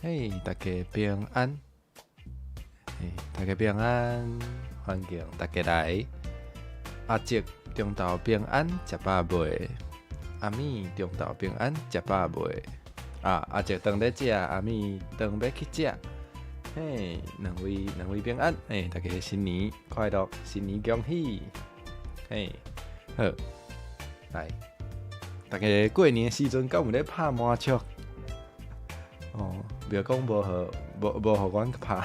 嘿，大家平安，嘿，大家平安，歡迎大家來。阿叔中晝平安，食飽未？阿美中晝平安，食飽未？啊，阿叔當咧食，阿美當欲去食。嘿，兩位兩位平安，嘿，大家新年快樂，新年恭喜。嘿，好，來，大家過年時陣敢有咧拍麻將？哦，袂講無予，無無予阮拍。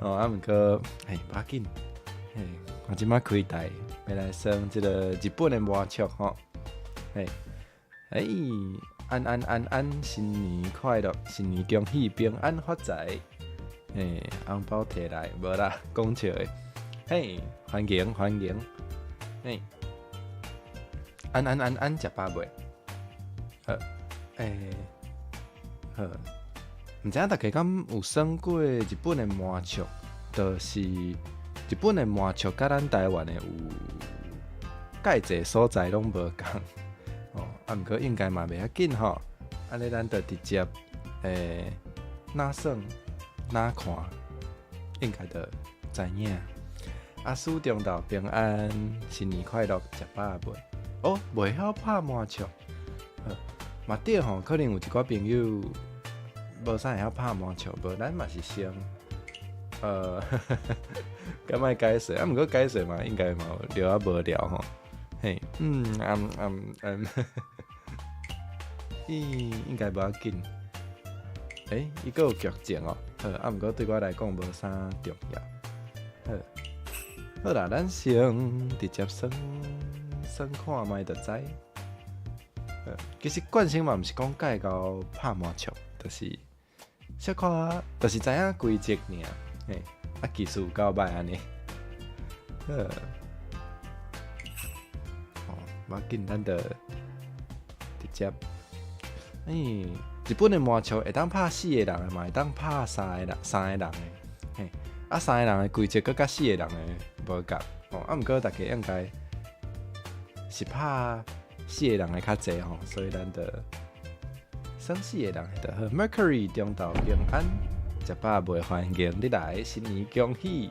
哦，啊，毋過，嘿，無要緊，嘿，我這擺開台，欲來耍這个日本的麻將吼。嘿，欸，安安安安，新年快樂，新年恭喜，平安發財。嘿，紅包提來，無啦，講笑的。嘿，歡迎歡迎，嘿，安安安安，食飽未？好，欸，好。毋知影大家敢有耍過日本的麻將？就是日本的麻將，佮咱台灣的有蓋濟所在攏無仝哦。啊，毋過應該嘛袂要緊吼。按呢咱就直接欸，哪耍哪看，應該就知影。阿叔中晝平安，新年快樂，食飽未？哦，袂曉拍麻將，嘛對吼，可能有一寡朋友無啥會曉拍麻將，無咱嘛是先，敢愛解說，啊，毋過解說嘛，應該嘛有著仔無聊吼。嘿，嗯，嗯嗯嗯，咦，應該無要緊。欸，伊閣有劇情哦，好，啊，毋過對我來講無啥重要。好，好啦，咱先直接耍耍看覓就知。其實慣性嘛，毋是講蓋到拍麻將，就是小可，就是知影規則爾。嘿，啊，技術有夠歹按呢。好，哦，無要緊，咱就直接。欸，日本的麻將會當拍四個人的，嘛會當拍三個人，三個人的。嘿，啊，三個人的規則閣佮四個人的無仝。哦，啊，毋過大家應該是拍四個人的較濟吼，所以咱就耍四個人的就好。Mercury 中晝平安，食飽未？歡迎你來，新年恭喜！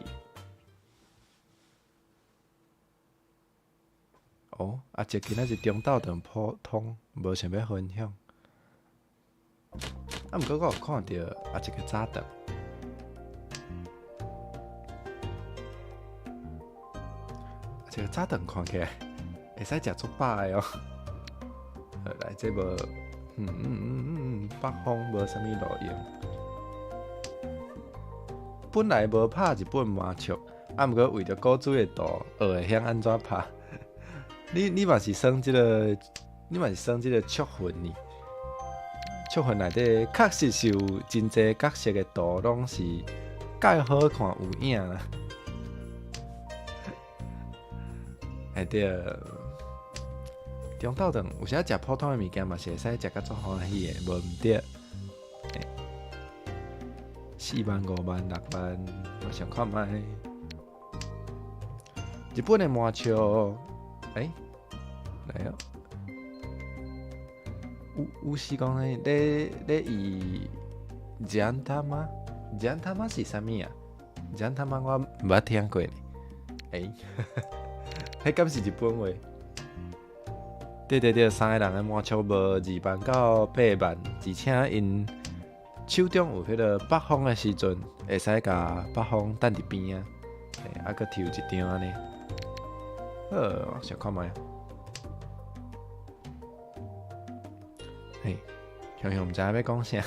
哦，阿叔今仔日中晝頓普通，無想欲分享。啊，毋過我有看著阿叔的早頓。阿叔的早頓看起來會使食足飽的哦。好，來，這無，嗯嗯嗯嗯，北方無啥物路用。本來無拍日本麻將，啊，毋過為著古錐的圖，學會曉按怎拍。你你嘛是耍這个，你嘛是耍這个觸魂呢？觸魂內底確實是有真濟角色的圖，攏是蓋好看有影啦。欸對，中晝頓有時食普通的物件嘛是會使食甲足歡喜的，無毋對。4萬、5萬、6萬，我想看覓。日本的麻將，欸，來哦。有有時講咧，咧咧伊ジャンタマ？ジャンタマ是啥物啊？ジャンタマ我毋捌聽過呢。欸，彼敢是日本話？對對對，三個人的麻將無2萬到8萬，而且𪜶手中有彼个北風的時陣，會使共北風擲佇邊仔，欸，啊，閣抽一張按呢。好，我想看覓。嘿，雄雄毋知影欲講啥。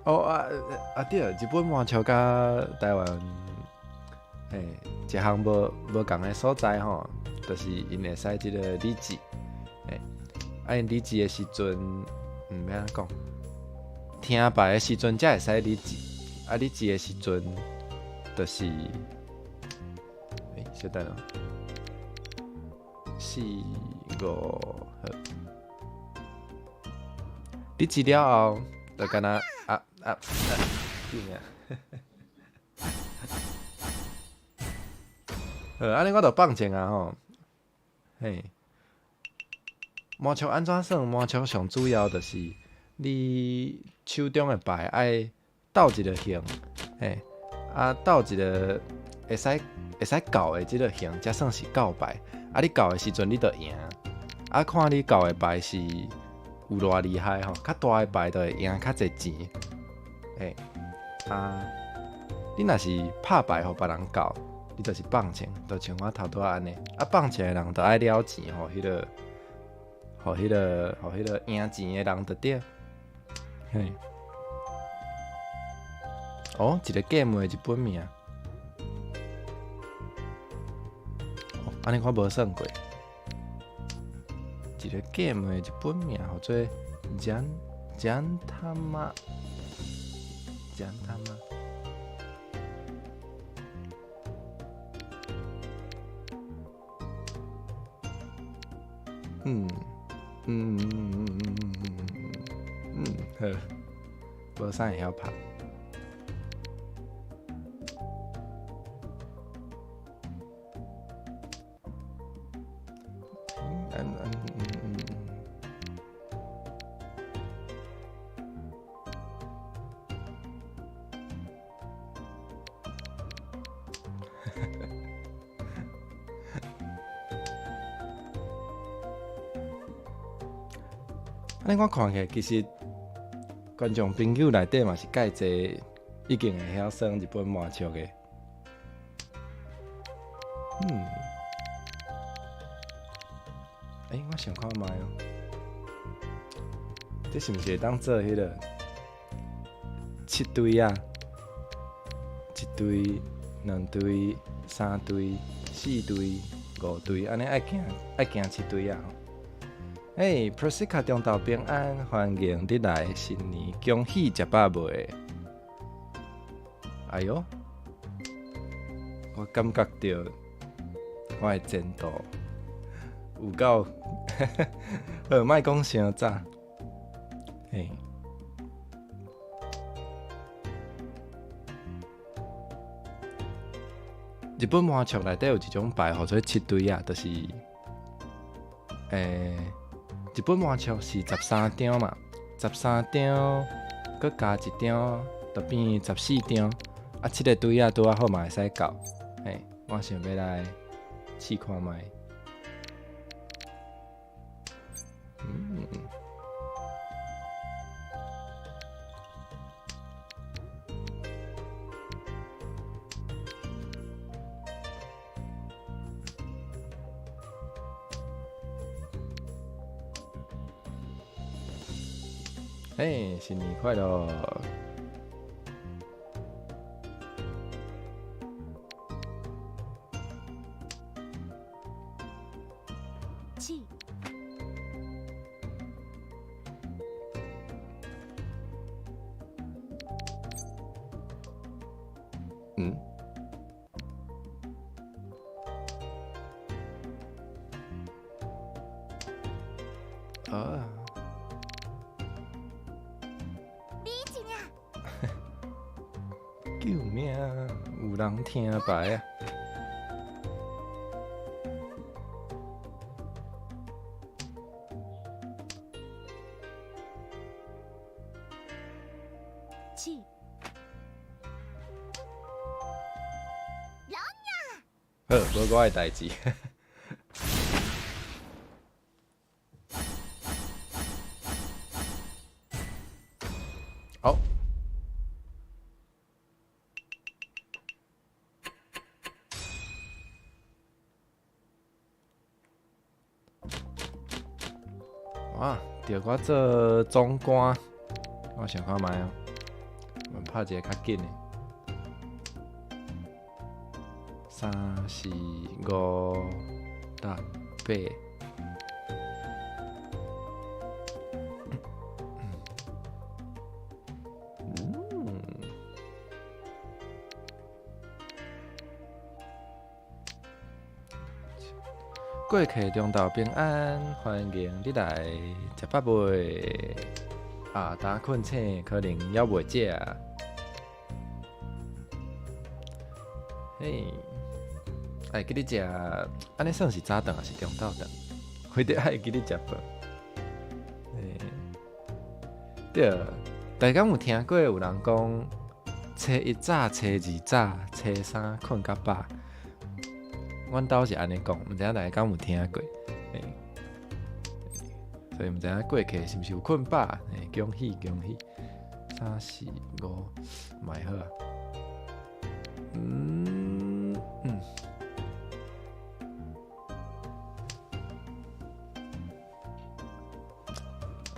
哦啊啊對，日本麻將佮台灣，嘿，一項無無仝的所在吼，就是𪜶會使這个リーチ，嘿，啊𪜶リーチ的時陣，欲按怎講？聽牌的時陣才會使リーチ，啊リーチ的時陣，就是，欸，稍等哦，四五好，リーチ了後，就敢若啊啊啊！救命！好，按呢我就放正啊吼，嘿，麻將按怎算？麻將上主要就是你手中的牌愛鬥一个形，嘿，啊鬥一个會使厚的這个形，才算是夠牌。啊，你厚的時陣你就贏。啊，看你厚的牌是有偌厲害吼，較大的牌就會贏較濟錢。嘿，啊，你若是拍牌予別人厚，你就是放槍，就像我頭拄仔按呢。啊，放槍的人就愛了錢予彼个，予彼个，予彼个贏錢的人就對。嘿，哦，一个 game 的日本名。哦，按呢我無算過。一个 game 的日本名號做ジャジャンタマ，ジャンタマ。嗯嗯嗯嗯嗯嗯嗯嗯，好，無啥會曉拍。嗯嗯嗯嗯嗯。按呢我看起來，其實觀眾朋友內底嘛是蓋濟已經會曉耍日本麻將的。嗯。欸，我想看覓哦，這是毋是會當做彼个七對啊？一對、兩對、三對、四對、五對，按呢愛行愛行七對啊！欸，Persica 中晝平安，歡迎你來，新年恭喜食飽未？哎喲，我感覺著我的前途有夠，好，莫講傷早，嘿。日本麻將內底有一種牌，號做七對仔，就是，日本麻將是13張嘛，十三張，閣加一張，就變14張。啊，七个對仔拄仔好嘛會使夠，嘿，我想欲來試看覓。嗯。嘿，新年快樂！七。嗯。啊。你一領。救命！有人聽牌啊！七。好，無我的代誌。好。哇，著我做總官，我想看覓哦，我們拍一个較緊的，三四五六八。嗯。過客中晝平安，歡迎你來食飽未？啊，今睏醒可能猶未食。嘿，會記得食，按呢算是早頓抑是中晝頓？非得愛記得食飯。對，大家有聽過有人講，初一早，初二早，初三睏較飽。阮兜是按呢講，毋知影大家敢有聽過？欸，所以毋知影過客是毋是有睏飽？欸，恭喜恭喜！三四五，買好啊。嗯嗯。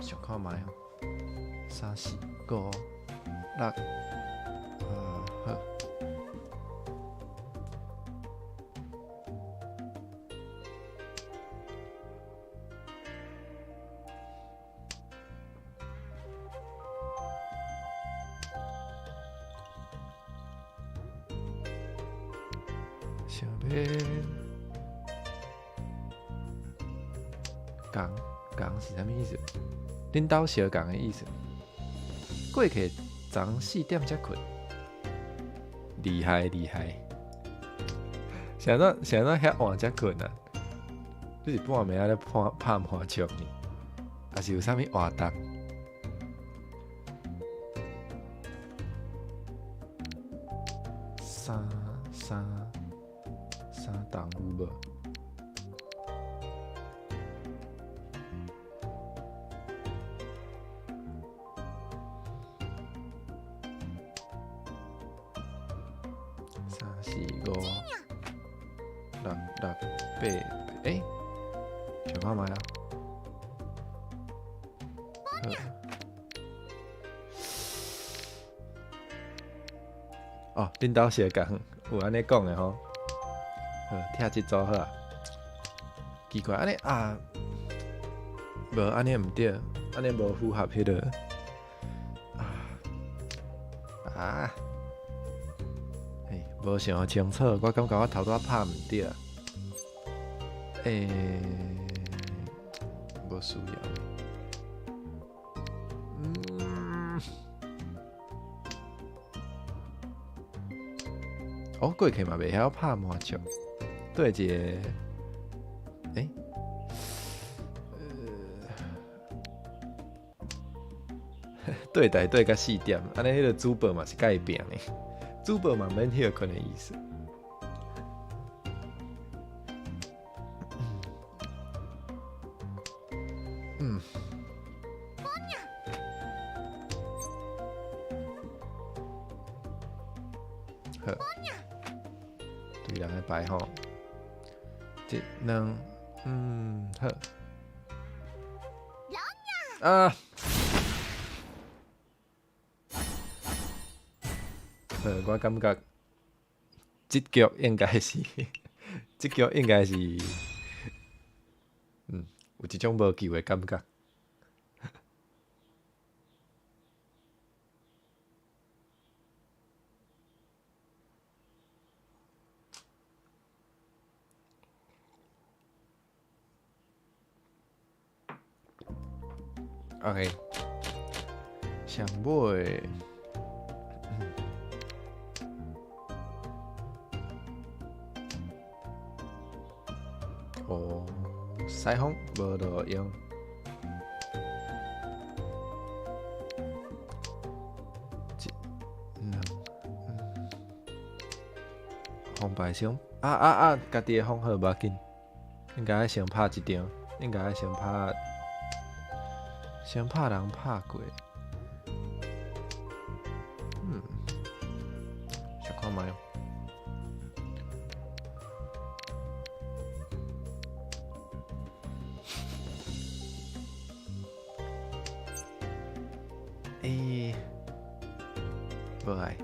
想看覓哦，三四五六，好。想欲仝仝是啥物意思？恁兜相仝的意思？過客昨4點才睏，厲害厲害！啥怎啥怎遐晚才睏啊？你是半暝仔咧拍拍麻將呢？抑是有啥物活動？三三三重有無？三四五六六八八，欸，想看覓啊？好。哦，恁兜相仝有按呢講的吼。好，拆這組好啊。奇怪，按呢啊，無按呢毋對，按呢無符合彼個啊啊，欸，無想清楚，我感覺我頭拄仔拍毋對。欸，無需要。嗯。哦，過客嘛袂曉拍麻將，對一個，欸，對台對到4點，按呢彼个主播嘛是共伊拚呢，主播嘛免歇睏的意思。嗯。好。對人的牌吼，一、兩，嗯，好。啊！好，我感覺這局應該是，這局應該是，有一種無救的感覺。OK，上尾，哦，西風無路用，一、兩，紅白箱，啊啊啊！家己的風好無要緊，應該愛先拍一張，應該愛先拍。先拍人拍過，小看覓。欸，無愛。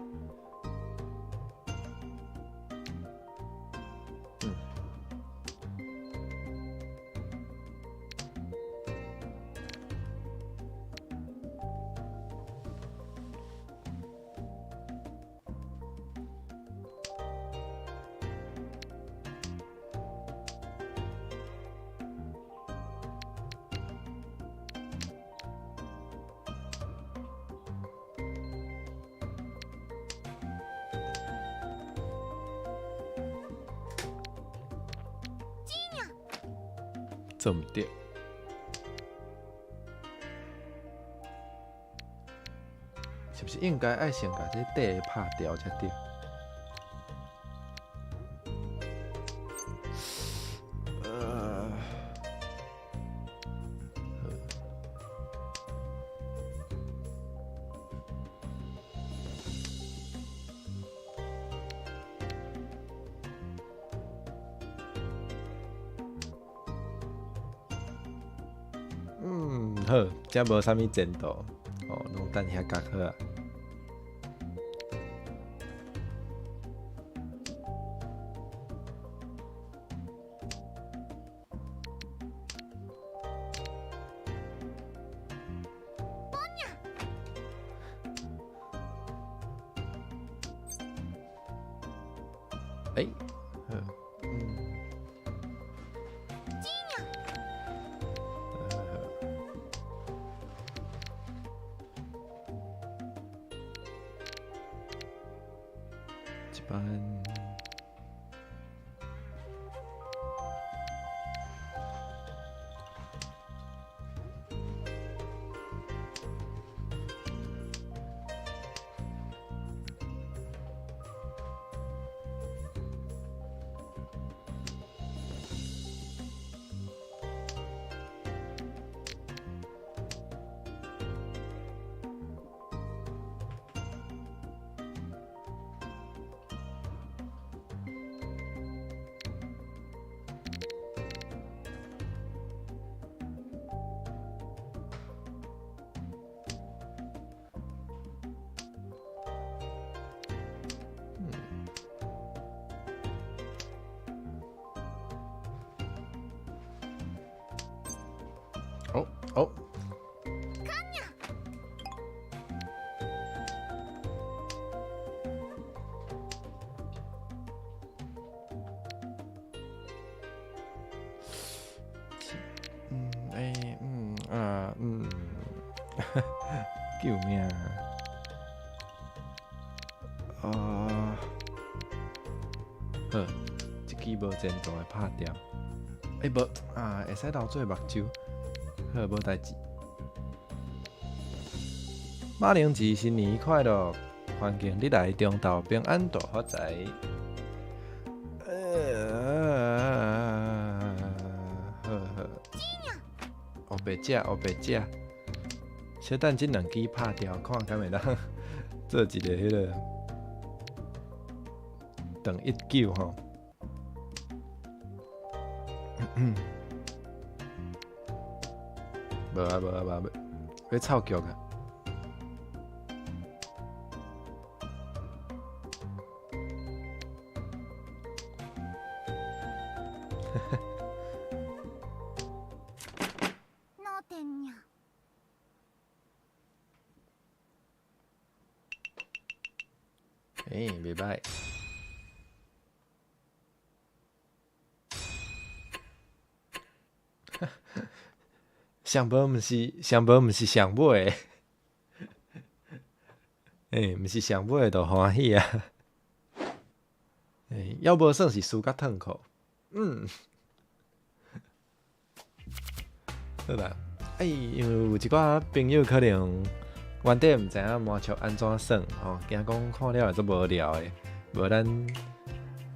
做毋著。是毋是應該愛先共這底拍掉才對？好，這無啥物前途，哦，攏等遐較好啊。欸，好，這班。哦哦。欸，啊，救命！啊，好，這支無前途會拍掉。欸，無啊，會使留做目睭。好，無代誌。馬鈴薯新年快樂，歡迎你來中晝平安大發財。好好。烏白食，烏白食。小等這兩支拍掉，看敢會當做一個彼個長一久吼。無啊無啊無啊，欲臭腳啊！欸，袂䆀。上無毋是上無毋是上尾，欸，毋是上尾就歡喜啊！欸，猶無算是輸甲褪褲，好啦，欸，因為有一寡朋友可能原底毋知影麻將按怎算吼，驚講看了會足無聊的，無咱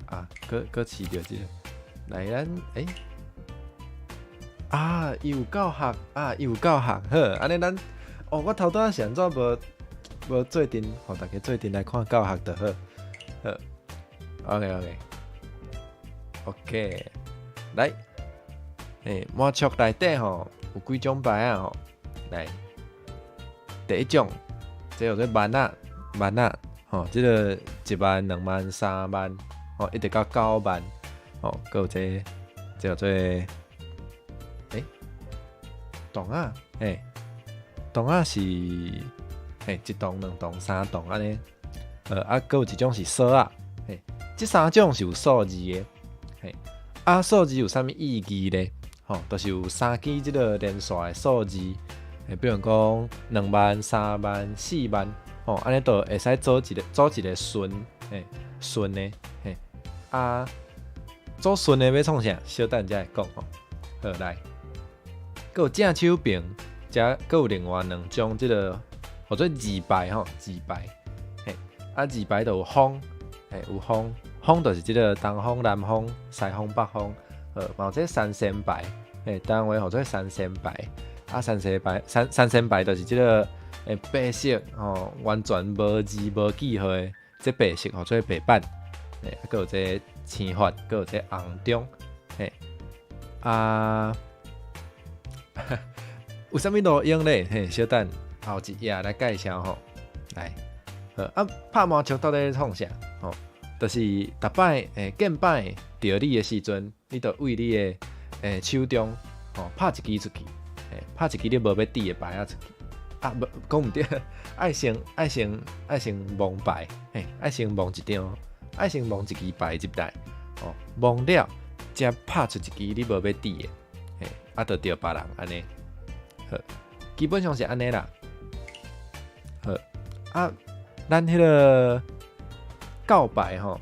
啊，閣閣試著這個，來咱欸。啊，伊有教學啊，伊有教學，好，按呢咱，哦，我頭拄仔是按怎無無做陣，予大家做陣來看教學就好，好，OK OK，OK，來，欸，麻將內底吼有幾種牌仔吼，來，第一種，這叫做萬仔，萬仔，吼，這個1萬、2萬、3萬，吼，一直到9萬，吼，閣有這個，這叫做。欸，筒仔，欸，筒仔是，欸，一筒、兩筒、三筒按呢，啊，閣有一種是索仔，嘿，這三種是有數字的，嘿，啊，數字有啥物意義咧？吼，就是有三支這個連續的數字，欸，比如講2萬、3萬、4萬，吼，按呢就會使組一個，組一個順，嘿，順的，嘿，啊，組順的欲創啥？小等才會講吼，好來。閣有正手平，遮閣有另外兩種這個號做字牌吼，字牌，嘿，啊字牌就有風，嘿，有風，風就是這个東風、南風、西風、北風，好，嘛有這三仙牌，嘿，台灣話號做三仙牌，啊三仙牌，三仙牌就是這个白色吼，完全無字無記號的，這白色號做白板，嘿，啊閣有這青發，閣有這紅中，嘿，啊，有啥物路用咧？嘿，小等後一頁來介紹吼，來，好啊，拍麻將到底咧創啥？吼，就是逐擺見擺著你的時陣，你就對你的手中吼拍一支出去，嘿，拍一支你無欲擲的牌仔出去。啊，無講毋對，愛先摸牌，嘿，愛先摸一張，愛先摸一支牌入來，吼，摸了，才拍出一支你無欲擲的，嘿，啊，就著別人按呢，好，基本上是按呢啦。好，啊，咱彼个告牌吼，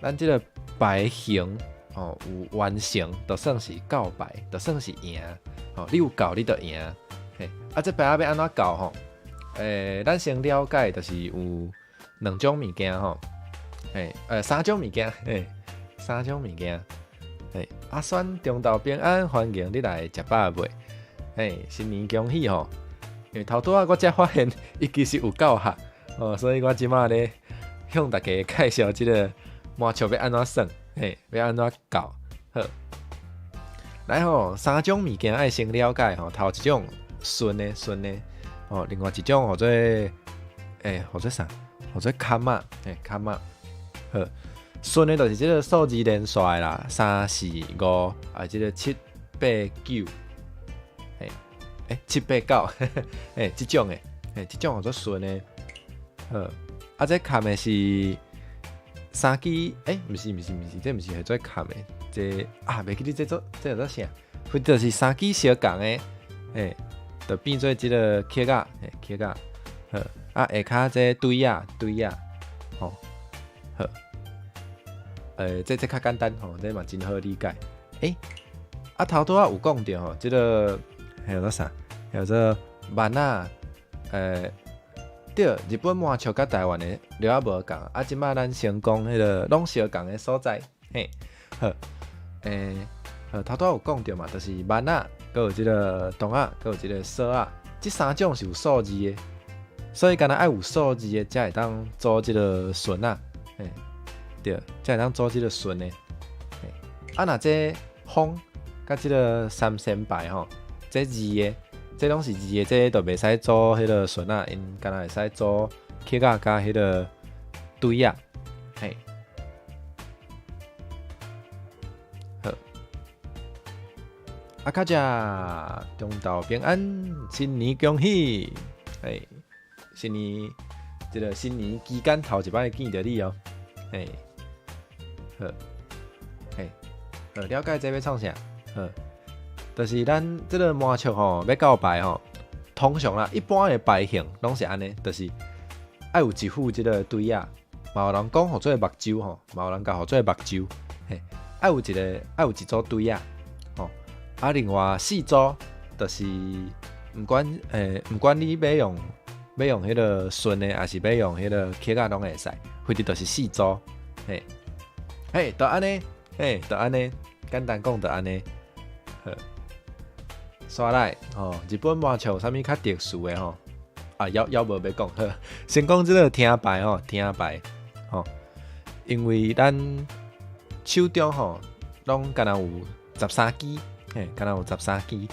咱這个牌型吼有完成，就算是告牌，就算是贏，吼，你有告你就贏。嘿，啊，這牌仔欲按怎告吼？咱先了解，就是有兩種物件吼，嘿，三種物件，嘿，三種物件，嘿，阿選中晝平安，歡迎你來食飽未？嘿，新年恭喜吼！因為頭拄仔我才發現，伊其實有教學，哦，所以我這馬咧向大家介紹這个麻將欲按怎算，嘿，欲按怎告，好，來吼，三種物件愛先了解吼，頭一種。順的順的，哦，另外一種號做，號做啥？號做坎仔，嘿，坎仔，好，順的就是這个數字連續的啦，三四五，啊，這个七八九，嘿，七八九，嘿，這種的，嘿，這種號做順的，好，啊，這坎的是三支，毋是毋是毋是，這毋是號做坎的，這啊，袂記得這做這叫做啥？或者是三支相仝的，嘿。就變做這个曲仔，嘿，曲仔，好，啊，下跤這對仔，對仔，吼，好，這較簡單吼，這嘛真好理解。啊，頭拄仔有講著吼，這个彼叫做啥？叫做萬仔，對，日本麻將佮台灣的料仔無仝，啊，這擺咱先講彼个攏相仝的所在，嘿，好，好，頭拄仔有講著嘛，就是萬仔。閣有這个筒仔，閣有這个索仔，這三種是有數字的，所以敢若愛有數字的，才會當組這个順仔，嘿，對，才會當組這个順的。嘿，啊，若這風佮這个三仙牌吼，這字的，這攏是字的，這就袂使組彼个順仔，𪜶敢若會使組曲仔佮彼个對仔，嘿。好，阿卡姐，中晝平安，新年恭喜！嘿，新年這个新年期間頭一擺見著你哦，嘿，好，嘿，好，了解這欲創啥？好，就是咱這个麻將吼，欲告牌吼，通常啦，一般的牌型攏是按呢，就是愛有一副這个對仔，嘛有人講號做目睭吼，嘛有人共號做目睭，嘿，愛有一个，愛有一組對仔，吼，啊，另外四組就是毋管毋管你欲用彼个順的，抑是欲用彼个曲仔，攏會使，反正就是四組，嘿，嘿，就按呢，嘿，就按呢，簡單講就按呢，好，煞來吼，日本麻將有啥物較特殊的吼？啊，猶無欲講，好，先講這个聽牌吼，聽牌吼，因為咱手中吼攏敢若有十三支，嘿，敢若有十三支，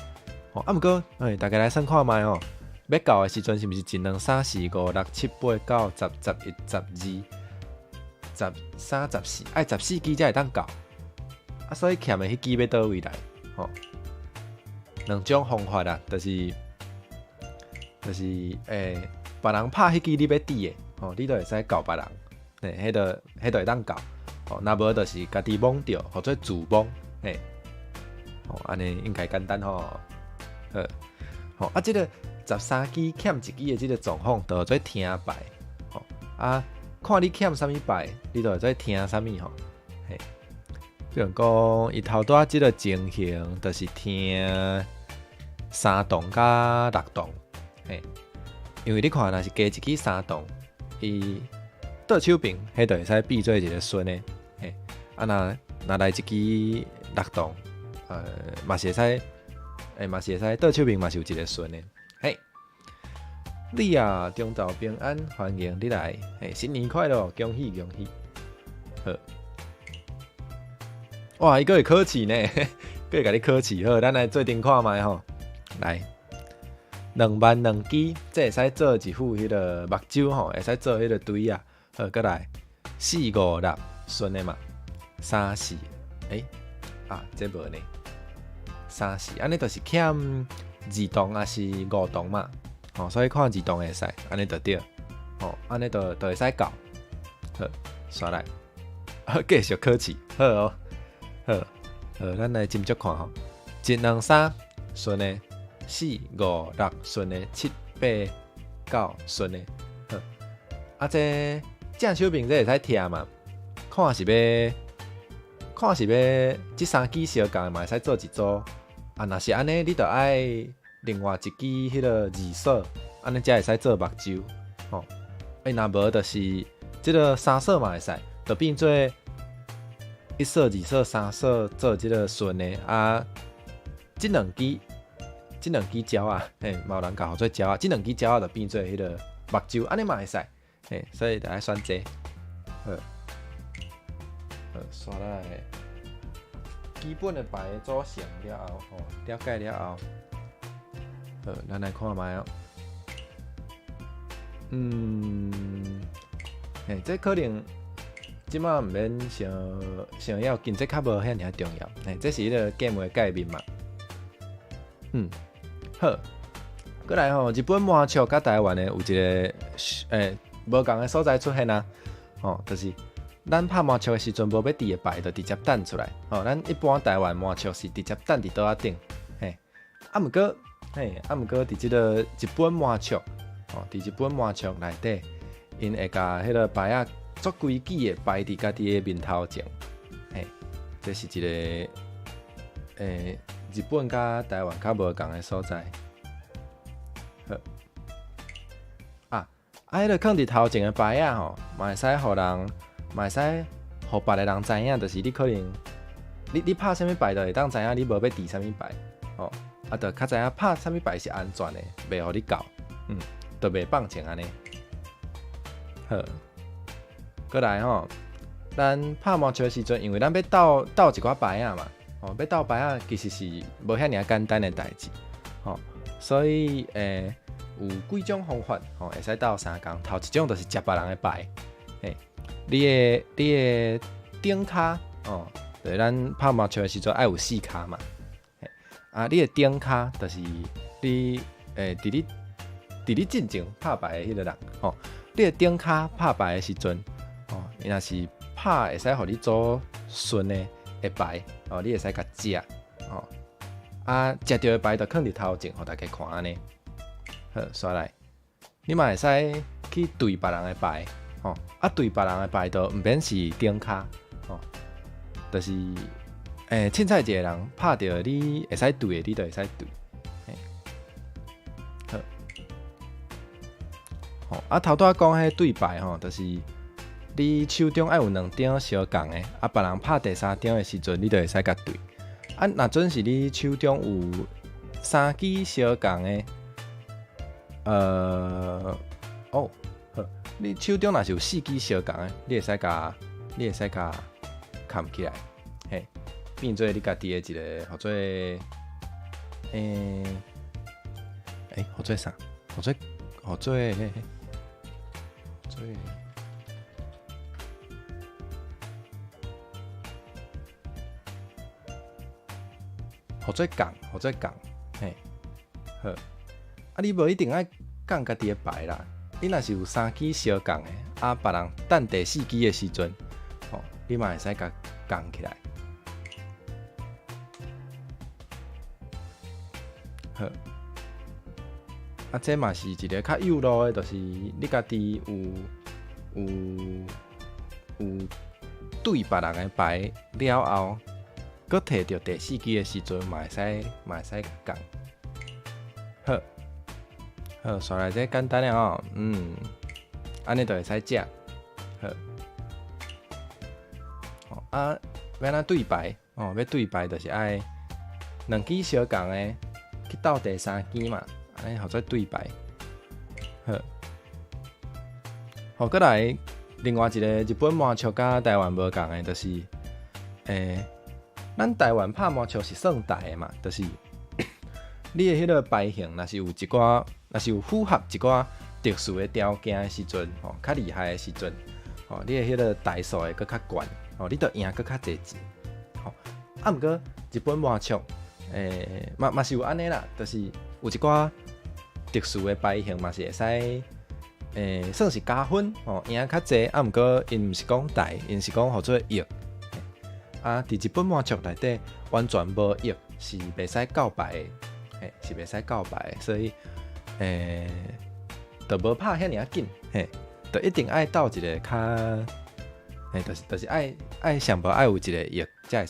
吼，啊，毋過，嘿，大家來算看覓吼，欲告的時陣是毋是一兩三四五六七八九十十一十二十三十四，愛十四支才會當告，啊，所以欠的彼支欲佗位來，吼，兩種方法啦，就是別人拍彼支你欲擲的，吼，你就會使告別人，嘿，彼就會當告，吼，若無就是家己摸著，號做自摸，嘿，吼，按呢應該簡單吼，好，吼，啊，這个十三支欠一支的這个狀況，就號做聽牌，吼，啊，看你欠啥物牌，你就會做聽啥物吼，嘿，比如講，伊頭拄仔這个情形，就是聽三筒佮六筒，嘿，因為你看，若是加一支三動，伊倒手爿，彼就會使變做一個順的，嘿，啊若若來一支六動，嘛是會使，嘛是會使倒手爿嘛是有一個順的，嘿。你啊，中晝平安，歡迎你來，嘿，新年快樂，恭喜恭喜，好。哇，伊閣會考試呢，閣會共你考試，好，咱來做陣看覓吼，來。2萬兩支，這會使做一副彼个目睭吼，會使做彼个錘仔。好，閣來四五六順的嘛，三四，啊，這無呢，三四，按呢就是欠二動抑是五動嘛，吼，所以看二動會使，按呢就對，吼，按呢就會使到。好，煞來，繼續考試，好哦，好，好，咱來斟酌看吼，一兩三順的。四五六順的，七八九順的，好。啊，這正手爿這會使拆嘛？看是欲，看是欲，這三支相仝嘛會使做一組。啊，若是按呢，你著愛另外一支彼个二索，按呢才會使做目睭。吼，若無就是這个三索嘛會使，就變做一索、二索、三索做這个順的。啊，這兩支。這兩支鳥仔，嘿，嘛有人共號做鳥仔，這兩支鳥仔就變做彼个目睭，按呢嘛會使，嘿，所以著愛選擇。好，好，煞來基本的牌組成了後，吼，了解了後，好，咱來看覓哦。嘿，這可能這擺毋免想想要緊，這較無遐爾仔重要。嘿，這是彼个 game 的界面嘛。好，閣來吼，日本麻將佮台灣的有一个無仝的所在出現啊，吼，就是咱拍麻將的時陣無欲擲的牌，就直接擲出來。吼，咱一般台灣麻將是直接擲佇桌仔頂，嘿，啊毋過，嘿，啊毋過佇這个日本麻將，吼，佇日本麻將內底，𪜶會共彼个牌仔足規矩的擺佇家己的面頭前，嘿，這是一个日本佮台灣較無仝的所在。好，啊，啊，彼个囥佇頭前的牌仔吼，嘛會使予人，嘛會使予別个人知影，就是你可能，你拍啥物牌，就會當知影你無欲擲啥物牌，吼，啊，就較知影拍啥物牌是安全的，袂予你猴，就袂放銃按呢。好，閣來吼，咱拍麻將的時陣，因為咱欲鬥鬥一寡牌仔嘛。哦，欲鬥牌仔其實是無遐爾仔簡單的代誌，吼，所以有幾種方法，吼，會使鬥相仝。頭一種就是食別人的牌，嘿，你的頂跤，哦，就是咱拍麻將的時陣愛有四跤嘛，嘿，啊，你的頂跤就是你佇你進前拍牌的彼个人，吼，你的頂跤拍牌的時陣，吼，伊若是拍會使予你組順的的牌，哦，你會使共食，吼，啊，食著的牌就囥佇頭前，予大家看按呢。好，煞來，你嘛會使去對別人的牌，吼，啊，對別人的牌就毋免是頂跤，吼，就是凊彩一个人拍著你會使對的，你就會使對，嘿，好，吼，啊，頭拄仔講彼對牌吼，就是你手中愛有兩張相仝的，啊，別人拍第三張的時陣，你就會使共對。啊，若準是你手中有三支相仝的，哦，好，你手中若是有四支相仝的，你會使共崁起來，嘿，變做你家己的一个，號做，號做啥？號做。號做仝，號做仝，嘿，好。啊，你無一定愛仝家己的牌啦。你若是有三支相仝的，啊，別人擲第四支的時陣，吼，你嘛會使共仝起來。好。啊，這嘛是一个較幼路的，就是你家己有對別人的牌了後，閣提著第四支的時陣，嘛會使仝。好，好，紲來這簡單的吼，按呢就會使食。好，哦啊，欲按怎對牌？哦，欲對牌就是愛兩支相仝的去鬥第三支嘛，按呢號做對牌。好，好，閣來另外一個日本麻將佮台灣無仝的，就是，咱台灣拍麻將是算台的嘛，就是你的彼个牌型，若是有一寡，若是有符合一寡特殊的條件的時陣，吼，較厲害的時陣，吼，你的彼个台數會閣較懸，吼，你就贏閣較濟錢，吼。啊，毋過日本麻將，嘛是有按呢啦，就是有一寡特殊的牌型嘛是會使，算是加分，吼，贏較濟。啊，毋過𪜶毋是講台，𪜶是講號做役。啊，佇日本麻將內底完全無役是袂使告牌的，嘿，是袂使告牌的，所以，就無拍遐爾仔緊，嘿，就一定愛鬥一个較，嘿，就是愛上無愛有一个役，才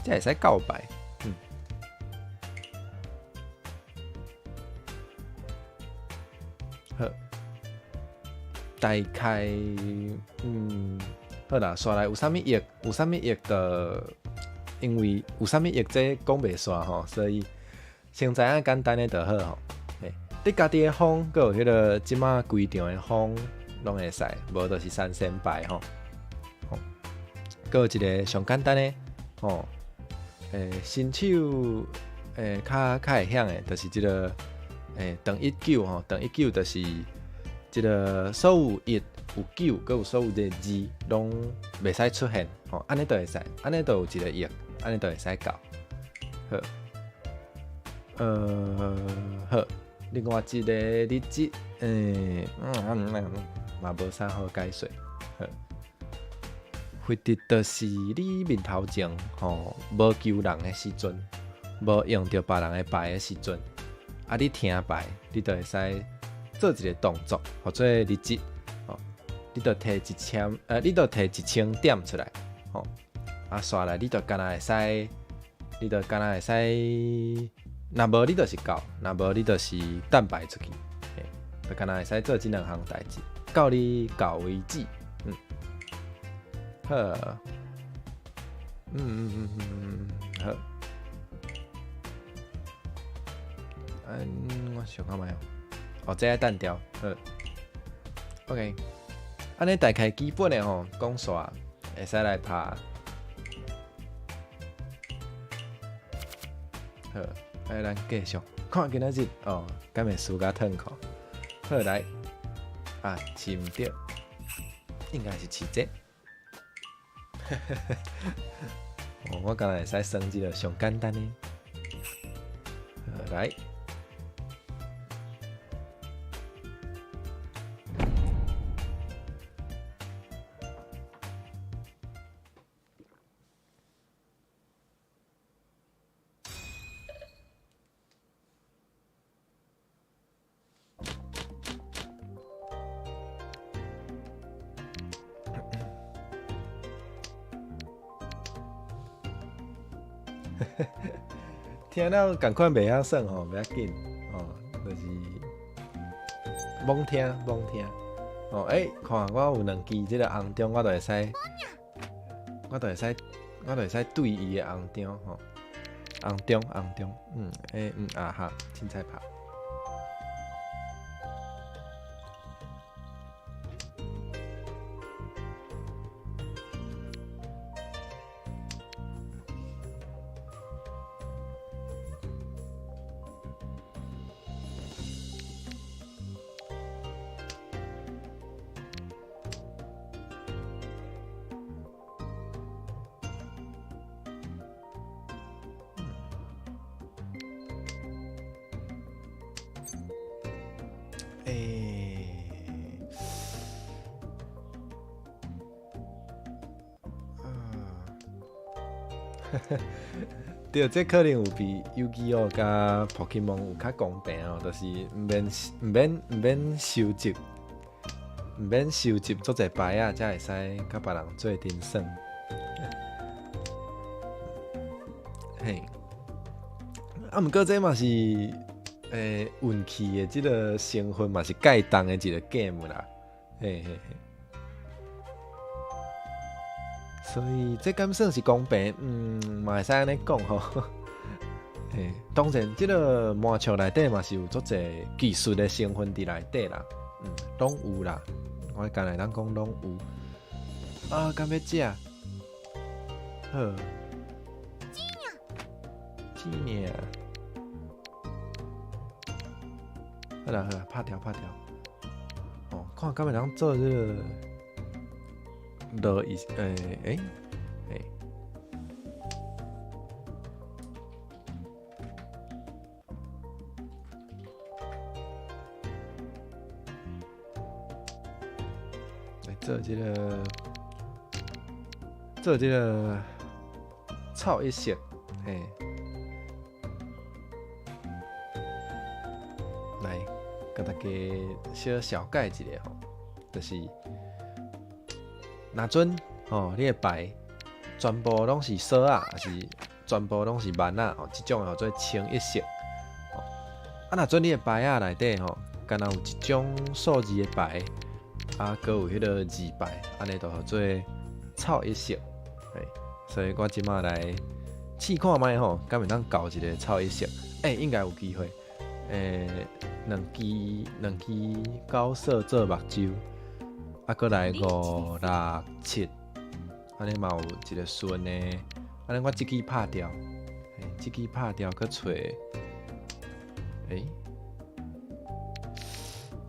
會使告牌，嗯。好，大概，好啦，紲來有啥物役，有啥物役就，因為有啥物役這講袂煞吼，所以先知影簡單的就好吼。嘿，你家己的風，閣有彼个這馬規場的風，攏會使，無就是三仙牌吼。吼，閣有一个上簡單的吼，新手較會曉的，就是這个長一九吼，長一九就是這个所有一有九，閣有所有的二，攏袂使出現吼，按呢就會使，按呢就有一个役，按呢就會使到。好，好，另外一个日子，嘛無啥好解說。好，罰則就是你面頭前吼無求人的時陣，無用著別人的牌的時陣，啊，你聽牌，你就會使做一个動作，號做日子，吼，你就提一千，你就提1000點出來，吼，啊，紲來你就敢若會使，你就敢若會使，若無你就是到，若無你就是擲牌出去，嘿，就敢若會使做這兩項代誌，到你到為止，好，好，我想看覓哦，哦，這愛擲掉，好，OK，按呢大概基本的吼，講煞，會使來拍，好，來咱繼續看今仔日哦，敢會輸甲褪褲？好來，啊，飼毋著，應該是飼這。哦，我敢若會使算這个上簡單的。好來。聽了仝款袂曉耍吼，袂要緊吼，就是罔聽罔聽哦。看我有兩支這个紅中，我就會使，我就會使，我就會使對伊的紅中吼，紅中紅中，啊哈，凊彩拍。對，這可能有比遊戯王佮 Pokemon 有較公平哦，就是毋免收集，毋免收集足濟牌仔，才會使佮別人做陣耍。嘿，啊，毋過這嘛是運氣的這个成分嘛是蓋重的一个 game 啦，嘿嘿嘿。所以這敢算是公平？嘛會使按呢講吼。嘿，當然，這个麻將內底嘛是有足濟技術的成分佇內底啦，攏有啦。我敢會當講攏有。啊，敢欲食？好。錢爾。好啦好啦，拍掉拍掉。哦，看敢會當做這个落一欸欸。來做這个臭一色，嘿。來，共大家小小解一下吼，就是若準吼，你的牌全部攏是索仔，抑是全部攏是萬仔吼，這種叫做清一色。啊，若準你的牌仔內底吼，敢若有一種數字的牌，啊，閣有彼个字牌，按呢就號做臭一色。嘿，所以我這馬來試看覓吼，敢會當搞一个臭一色？欸，應該有機會。欸，兩支九色做目睭，啊，閣來五六七，按呢嘛有一个順的，按呢我這支拍掉，欸，這支拍掉閣揣，欸，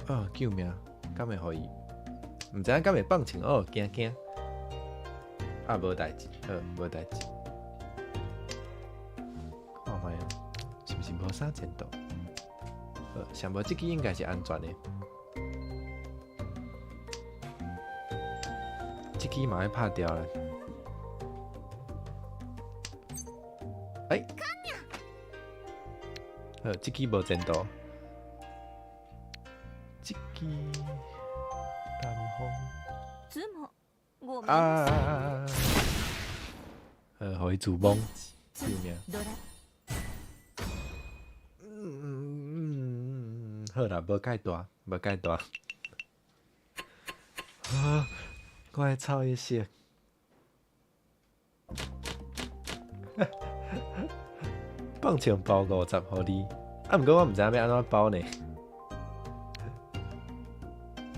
啊，救命！敢會予伊？毋知影敢會放穿哦，驚驚。啊，無代誌，好，無代誌。看覓，是毋是無啥前途？好，上無這支應該是安全的。這支嘛愛拍掉啦。欸，好，這支無前途。這支南方。啊啊啊！予伊自摸，救命！好啦，無蓋大，無蓋大。啊，我愛臭一色。放槍包50予你，啊，毋過我毋知影欲按怎包呢。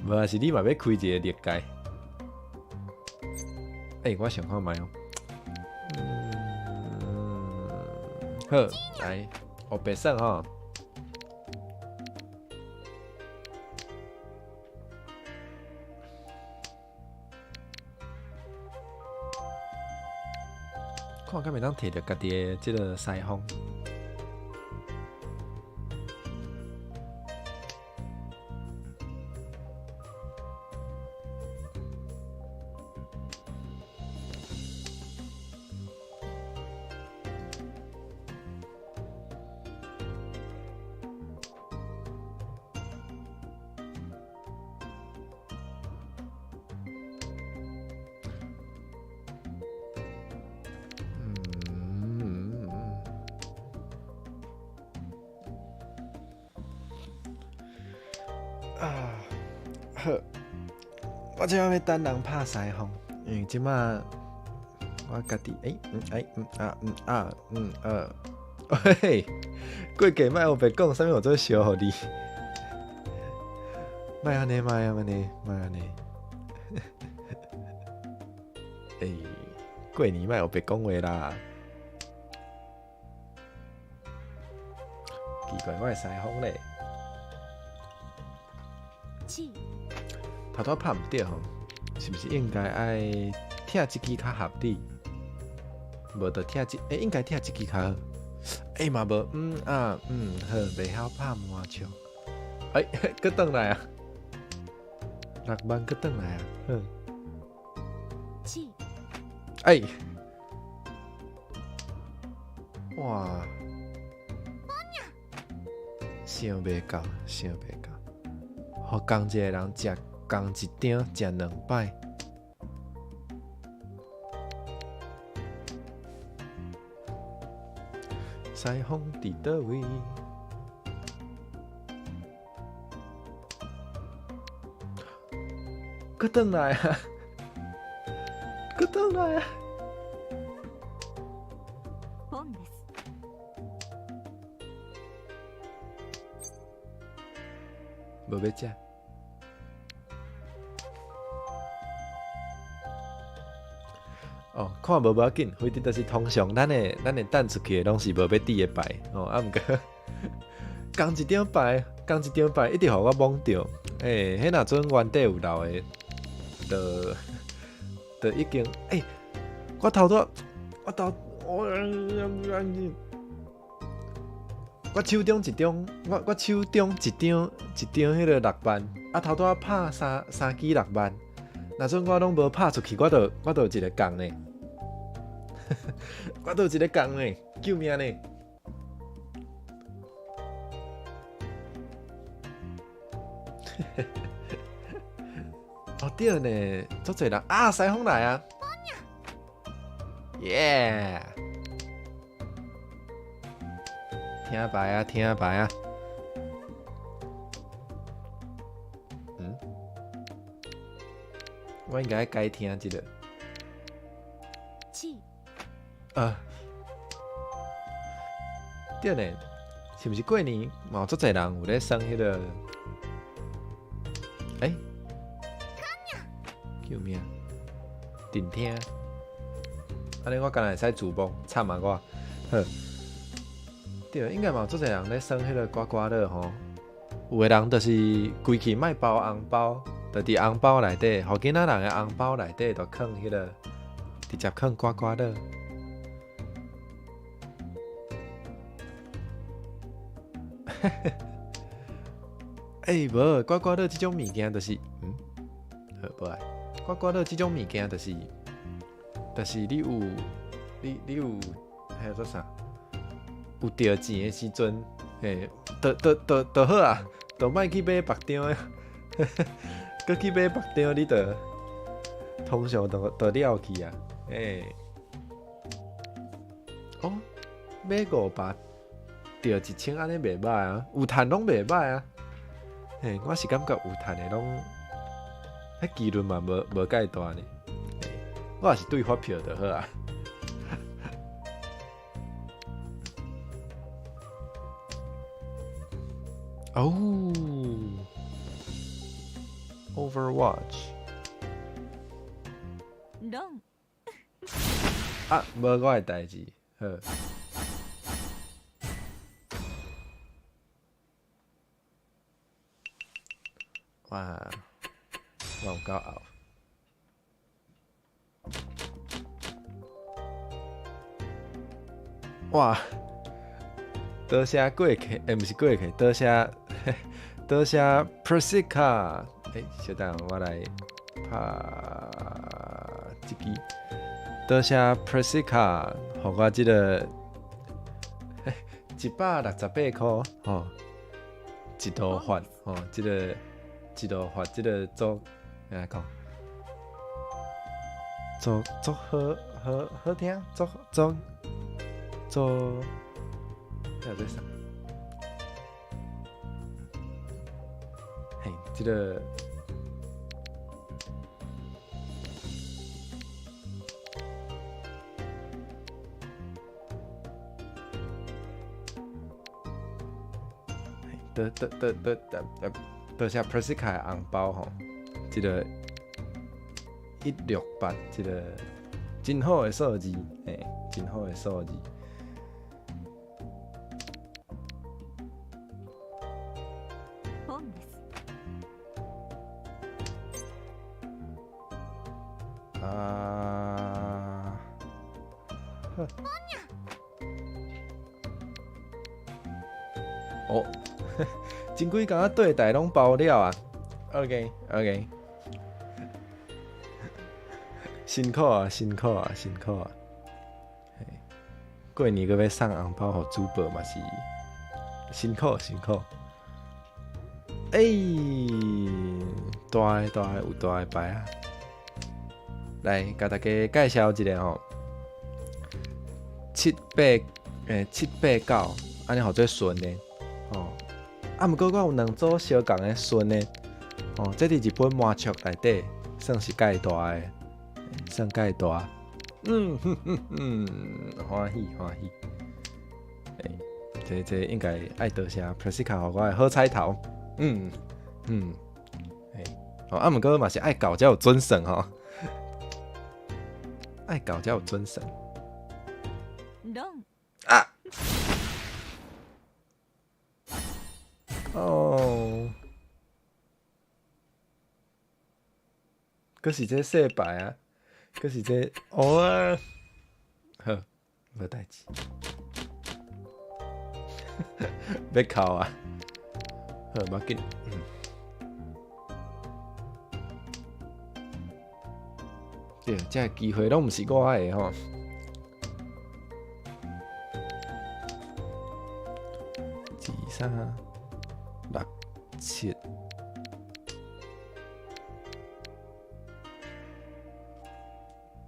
無啊，是你嘛欲開一个绿界。欸，我想看覓哦。好，來，黑白算吼。看敢會當提著家己的這个西風。啊，好，我這擺欲等人拍西風，因為這擺我家己，欸，嗯，欸，嗯啊，嗯啊，嗯二，嘿嘿，過節莫烏白講，啥物我做燒予你，莫按呢，莫按呢，莫按呢，欸，過年莫烏白講話啦，奇怪，我的西風咧。頭拄拍毋著吼，是毋是應該愛拆這支較合理？無就拆這，欸，應該拆這支較好。欸嘛無，嗯啊嗯，好，袂曉拍麻將。欸，閣轉來啊！6萬閣轉來啊！好。七。欸！哇！想袂到，想袂到，予仝一个人食仝一張，食兩擺。西風佇佗位？閣轉來啊！閣轉來啊！ポンです。無欲食。哦，看無無要緊，反正就是通常咱會擲出去的攏是無欲擲的牌，哦，啊，毋過仝一張牌，仝一張牌一直予我摸著，欸，彼若陣原底有留的，就已經，欸，我頭拄，我頭，我我手中一張，我手中一張彼个六萬，啊頭拄仔拍三支六萬，若準我攏無拍出去，我就一个仝呢，我就一个仝呢，救命呢！哦對呢，足濟人啊，西風來啊！耶！聽牌啊，聽牌啊！嗯？我應該該聽這个。七。啊。對呢，是毋是過年嘛有足濟人有咧耍彼个？欸？救命！陣聽。按呢我敢若會使自摸，慘啊我！好。對，應該嘛有足濟人咧耍彼个刮刮樂吼。有的人就是規氣莫包紅包，就佇紅包內底，予囡仔人的紅包內底就囥彼个，直接囥刮刮樂。欸，無刮刮樂這種物件就是，好，無愛。刮刮樂這種物件就是，就是你有，彼个做啥？有著錢的時陣，嘿，就好啊，就莫去買別張的，閣去買別張，你就通常就了去啊，欸。哦，買500著1000按呢袂䆀啊，有趁攏袂䆀啊。嘿，我是感覺有趁的攏，彼機率嘛無介大呢。我也是對發票就好啊。哦，Overwatch。ロン。啊，無我的代誌，好。哇，我有夠後。哇！多謝過客，欸，毋是過客，多謝多謝 Persica。欸，小等我來拍這支。多謝 Persica，予我這个168箍吼，一路發吼，這个一路發，這个做按怎講？做好好好聽，做做做。這做啥？嘿，這个多多多多多謝 Persica 的紅包吼，這个168，這个真好的數字，嘿，真好的數字。啊！哦，真幾工仔對台攏包了啊！OK OK，辛苦啊辛苦啊辛苦啊！過年閣欲送紅包予主播嘛是辛苦辛苦。欸，大的大的有大的牌啊！來，共大家介紹一下吼，七八九，按呢號做順的吼。啊，毋過我有兩組相仝的順的，吼，這佇日本魔術內底算是蓋大的，算蓋大。嗯哼哼哼，歡喜歡喜。欸，這應該愛多謝 Presica 予我的好彩頭。嗯嗯，欸，哦，啊，毋過嘛是愛搞才有準算吼，愛搞才有準算。啊！哦，閣是這細牌啊，閣是這哦啊，好，無代誌，欲哭啊，好，無要緊。對，這個機會攏毋是我的吼。二三六七，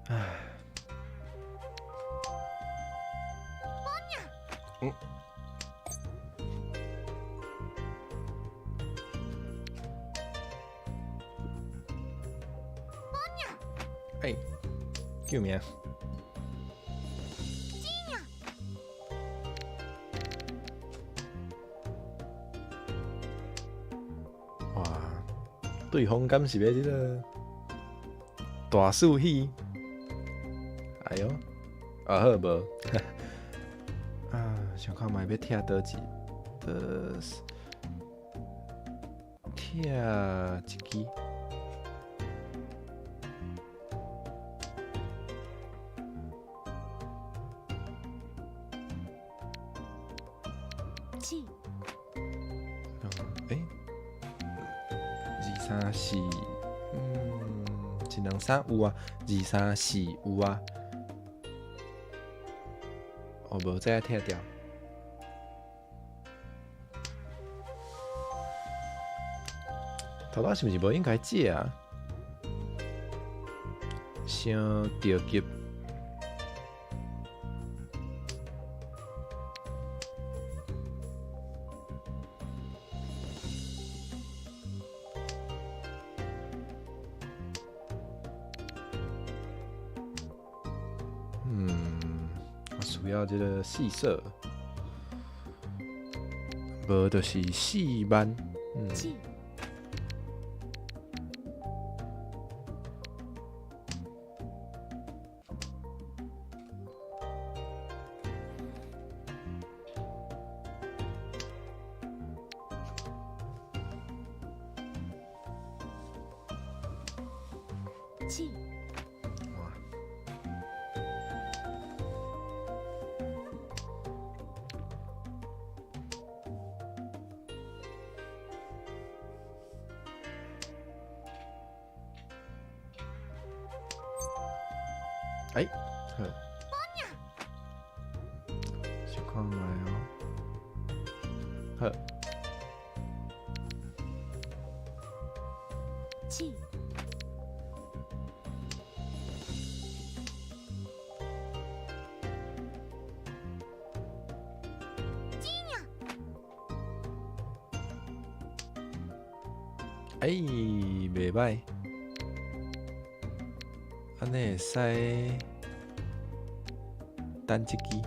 唉，嗯，哎，救命！哇，對方敢是欲這个大四喜？哎喲，啊好無，啊，想看覓欲拆佗一，佗拆一支。七。欸，二三四，一兩三有啊，二三四有啊。哦，無，這愛拆掉。頭拄是毋是無應該借啊？傷著急。我需要這个四色，無就是四萬。七。七。哇。哎，好。小看覓哦。好。七。哎，袂䆀。按呢會使等這支。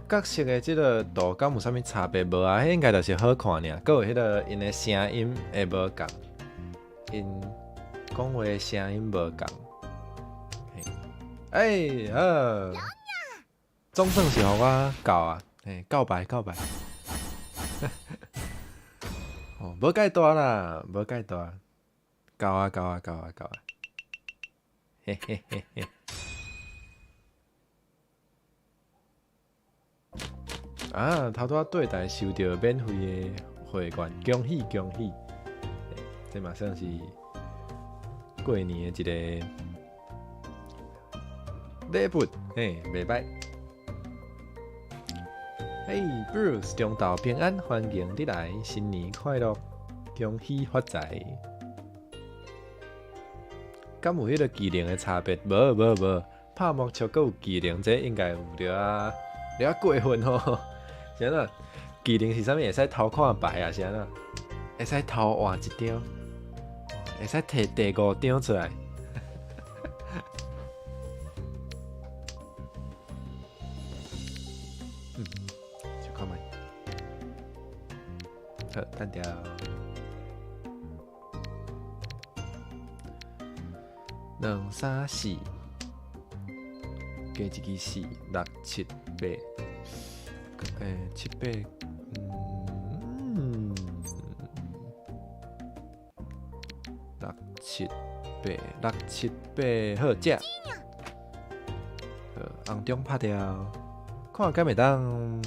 角色的這个圖敢有啥物差別無啊？彼應該就是好看爾，閣有彼个𪜶的聲音會無仝，𪜶講話的聲音無仝。欸，好，總算是予我到啊！欸，告白告白。哦，無蓋大啦，無蓋大，到啊到啊到啊到啊！嘿嘿嘿嘿。啊，頭拄仔對台收著免費的會員，恭喜恭喜！這嘛算是過年的一个禮物，嘿，袂䆀。嘿，Bruce，中晝平安，歡迎你來，新年快樂，恭喜發財。敢有彼个技能的差別？無無無，拍木球閣有技能，這應該有著啊，著啊過分吼。是按怎？技能是啥物？會使偷看牌啊？是按怎？會使偷換一張？會使提第五張出來。小看覓。好，等掉。兩三四，加一支四，六七八，七八，六七八，六七八，好，食。好，紅中拍掉，看敢會當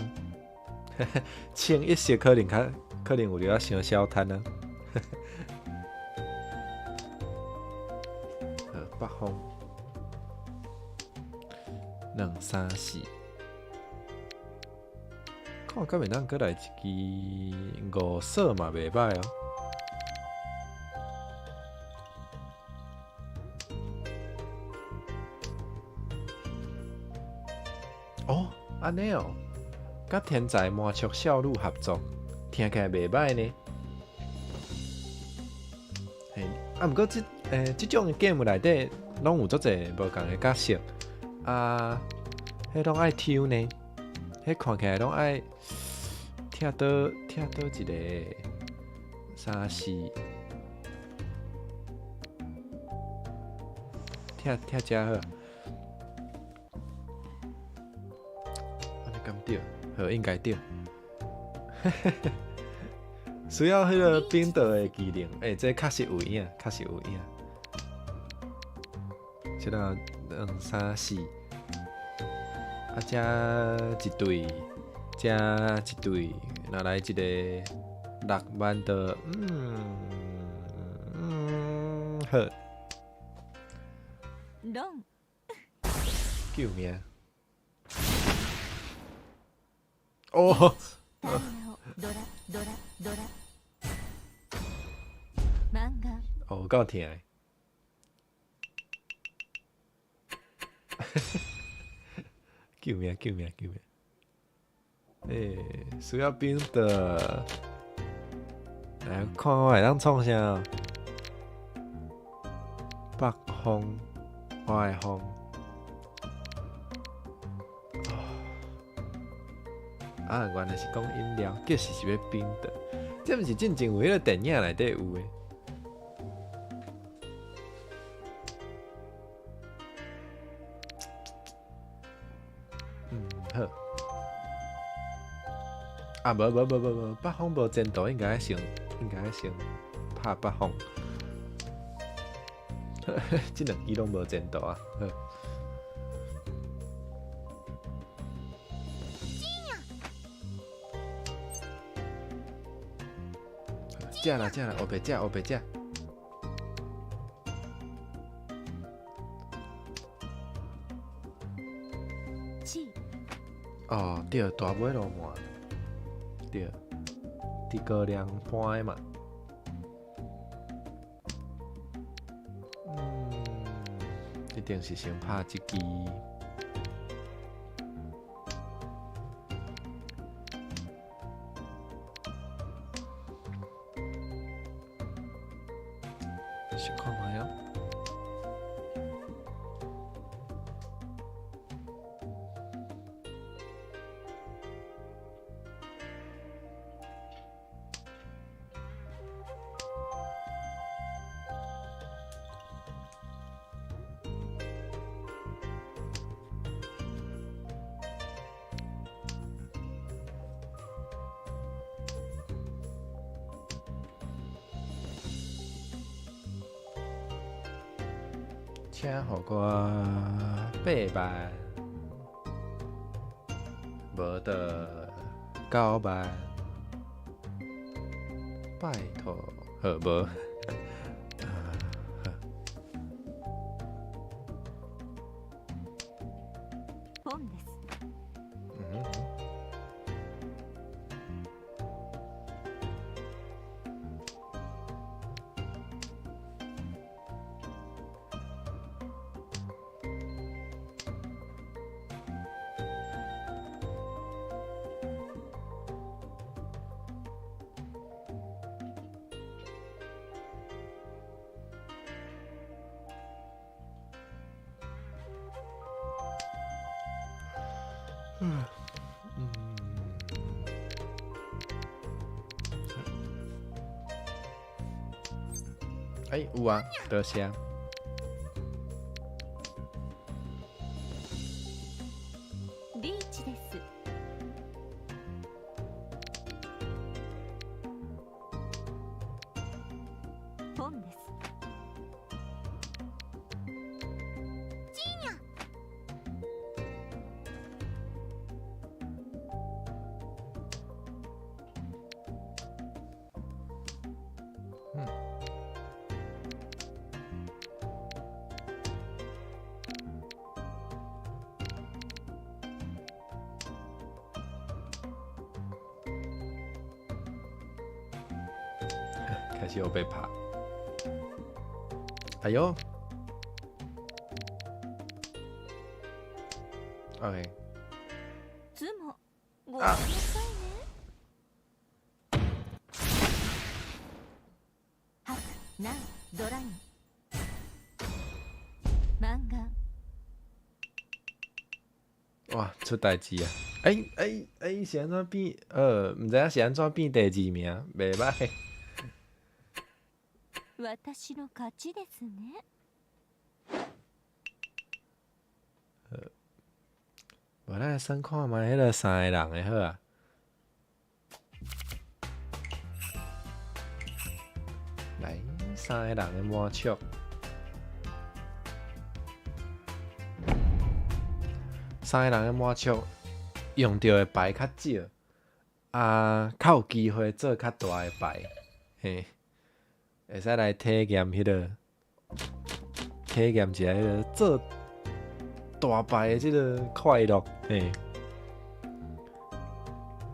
清一色可能較可能有了傷小攤啊。好，北風，兩三四，看敢會當閣來一支五色嘛，袂䆀哦。哦，按呢哦，佮天才魔術少女合作，聽起來袂䆀呢。嘿，啊，毋過這種 game 內底攏有足濟無仝的角色，啊，彼攏愛抽呢，彼看起來攏愛拆倒拆倒一個三四，拆拆遮好。按呢敢對？好，應該對。需要彼個冰島的技能，這確實有影，確實有影。這個兩三四，啊，這一對，這一對，若來一個六萬的，好。救命！哦。哦，有夠疼的。救命！救命！救命！需要冰的。來看我會當創啥？北風，我的風。啊，原來是講飲料，其實是欲冰的。這毋是進前有彼個電影內底有的。好。啊，無無無無無，北風無前途，應該先拍北風。這兩支攏無前途啊！好。食啦食啦，烏白食烏白食。哦，對，大尾鱸鰻，對，佇高粱盤的嘛。一定是先拍這支。試看覓啊！請予我8萬，無就9萬，拜託，好無？嗯嗯。欸，有啊，多謝。リーチです。ポンです。チーニャ。嗯。開始又被拍。哎呦！OK。ツモ、ごめんなさいね。白、ナン、ドライン。マンガ。哇，出代誌啊！欸欸欸，是按怎變？毋知影是按怎變第二名，袂歹。私の勝ちですね。無咱來算看覓彼个三个人的好啊。來，三個人的魔術。三個人的魔術用著的牌較少，啊，較有機會做較大的牌，嘿，會使來體驗彼个，體驗一下彼个做大牌的這个快樂，嘿。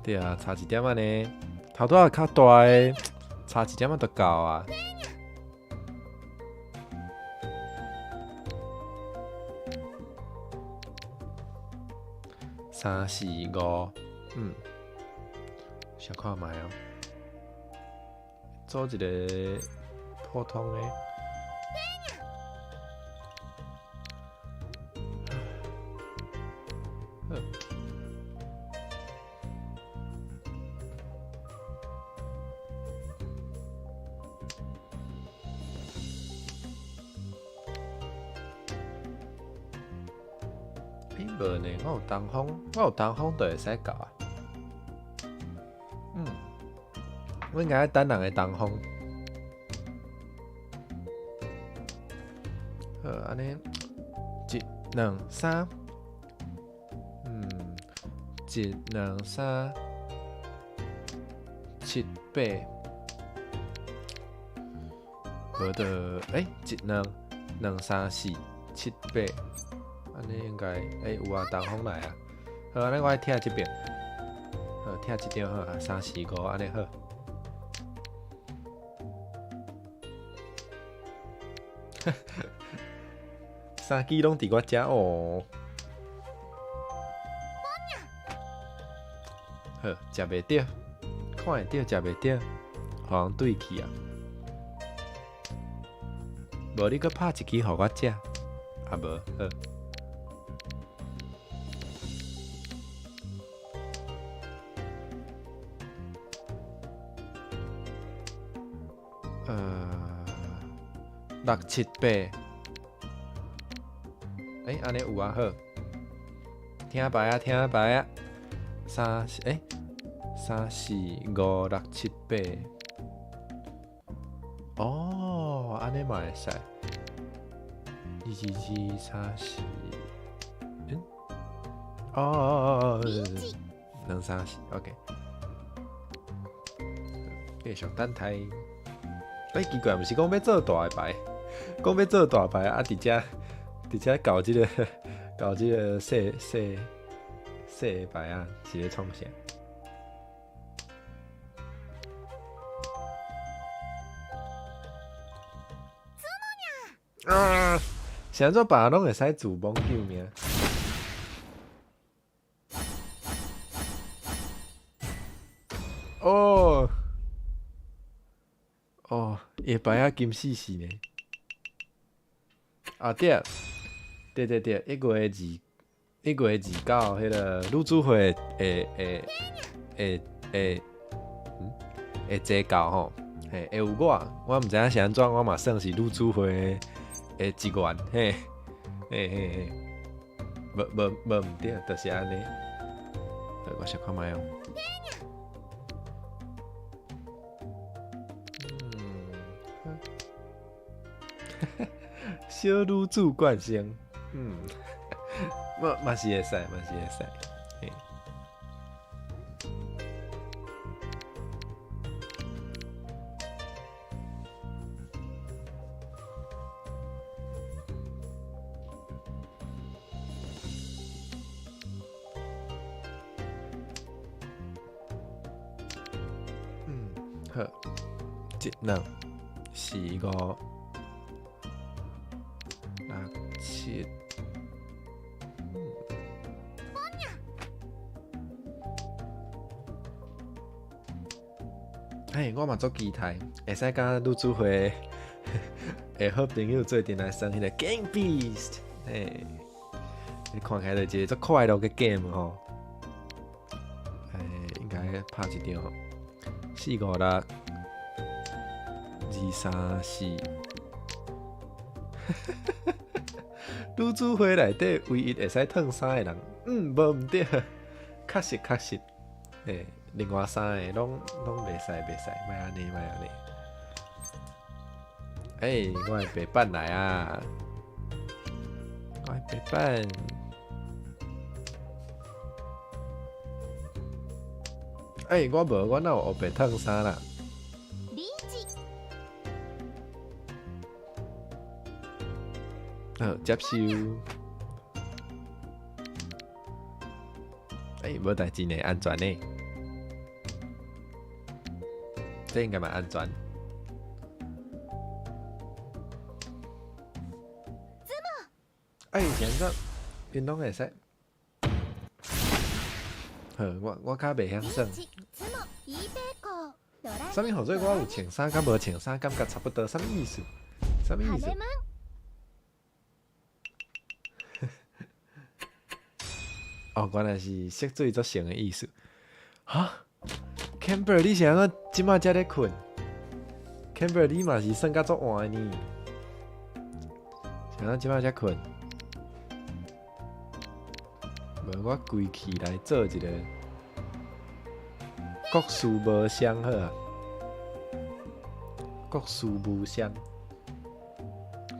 對啊，差一點仔呢，頭拄仔較大的，差一點仔就夠啊。三四五，嗯，小看覓哦，做一个普通的。好。欸，無呢，我有東風，我有東風就會使到啊。嗯，我應該等人的東風。好，按呢，一、兩、三，嗯，一、兩、三，七、八，無就，欸，一、兩、兩、三、四、七、八。按呢應該，欸，有啊，東風來啊。好，按呢我愛拆這邊，好，拆這張好啊，三四五，按呢好。三支攏佇我遮哦。好，食袂著，看會著，食袂著，予人對去啊。無你閣拍一支予我食，啊無好。六七八，欸，按呢有啊，好，聽牌啊，聽牌啊，三，欸，三四五六七八，哦，按呢嘛會使，二二二三四，嗯，哦哦哦哦，兩三四，OK，繼續等待。欸，奇怪，毋是講欲做大的牌，講欲做大牌啊！佇遮，佇遮搞這个，搞這个細細細的牌啊，是咧創啥？啊！是按怎別人攏會使自摸救命？哦。哦，伊牌仔金絲絲呢？啊對，對對對，1月1月29，彼个女子会会坐到吼，嘿，會有我，我毋知影是按怎，我嘛算是女子會的一員，嘿，嘿嘿嘿，無無無毋對，就是按呢。我小看覓哦。嗯，小女子慣性，嗯，嘛嘛是會使，嘛是會使，嘿。嗯，好，一、兩、四、五、六、七。嘿，我嘛足期待，會使佮女子會的好朋友做陣來耍彼个 Gang Beast，嘿，你看起來就一个足快樂的 game 吼。欸，應該拍一張吼，四五六二三四。女子會內底唯一會使褪衫的人，嗯，無毋對，確實確實，欸，另外三个攏袂使袂使，莫按呢莫按呢。欸，我的白板來啊！我的白板。欸，我無，我哪有烏白褪衫啦？好，接受。欸，無代誌呢，安全呢。這應該蠻安全。欸，是按怎？𪜶攏會使。好，我較袂曉耍。啥物號做我有穿衫，佮無穿衫感覺差不多，啥物意思？啥物意思？哦，原來是色水足成的意思。哈？Camber，你是按怎這擺才咧睏？Camber，你嘛是算甲足晚的呢？是按怎這擺才睏？無，我規氣來做一个國士無雙好啊！國士無雙，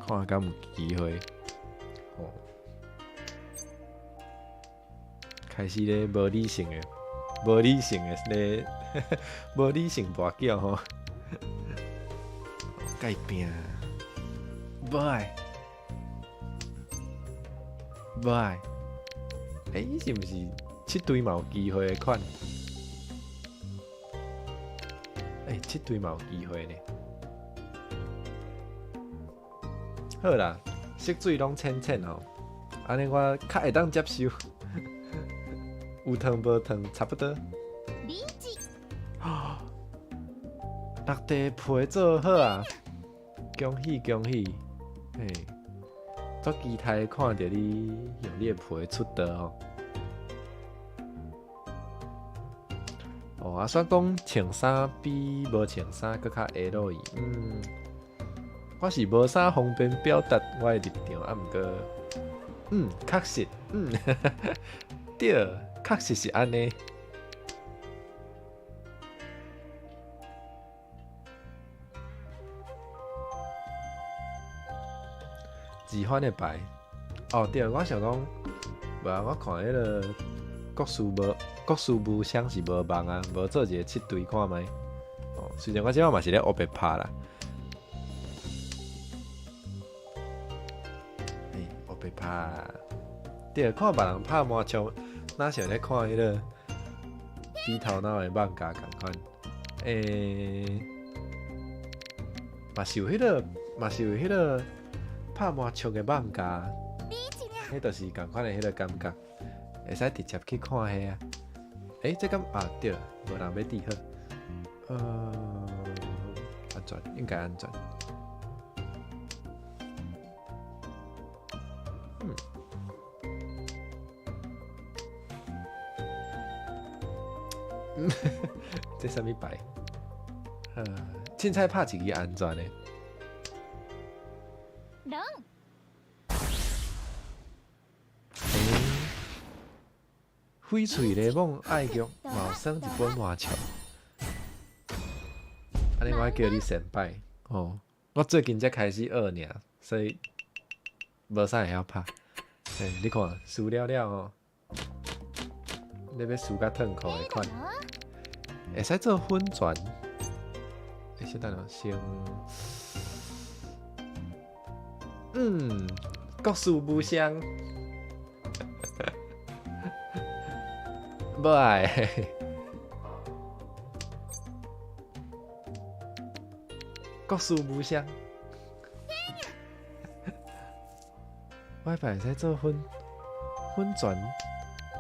看敢有機會。哦，開始咧無理性的、無理性的咧，無理性跋筊吼，改變，無愛，無愛。欸，伊是毋是七隊嘛有機會的款？欸，七隊嘛有機會呢。好啦，色水攏淺淺吼，按呢我較會當接受。有褪無褪差不多。落地皮做好啊！恭喜恭喜！嘿，足期待看著你用你的皮出道吼。哦，啊，煞講穿衫比無穿衫閣較會落去。嗯，我是無啥方便表達我的立場，啊，毋過，嗯，確實，嗯，對，確實是按呢。二番的牌，哦對，我想講，無啊，我看彼个國士無國士無雙是無望啊，無做一个七隊看覓。哦，雖然我這擺嘛是咧烏白拍啦，欸，烏白拍，對，看別人拍麻將，若像咧看彼个比頭腦的艋舺仝款，欸，嘛是有彼个，嘛是有彼个。拍麻將的艋舺，彼就是仝款的彼个感覺，會使直接去看彼啊。欸，這敢啊對，無人欲佇好，安全應該安全。嗯。這啥物牌？凊彩拍一支安全的。ロン。欸，翡翠雷夢愛玉嘛算一本麻笑。按呢我愛叫你先輩哦。我最近才開始學爾，所以無啥會曉拍。欸，你看輸了了哦，你欲輸甲褪褲的款，會使做粉轉。欸，先等下先。國士無雙，無愛。國士無雙，我會使做粉粉轉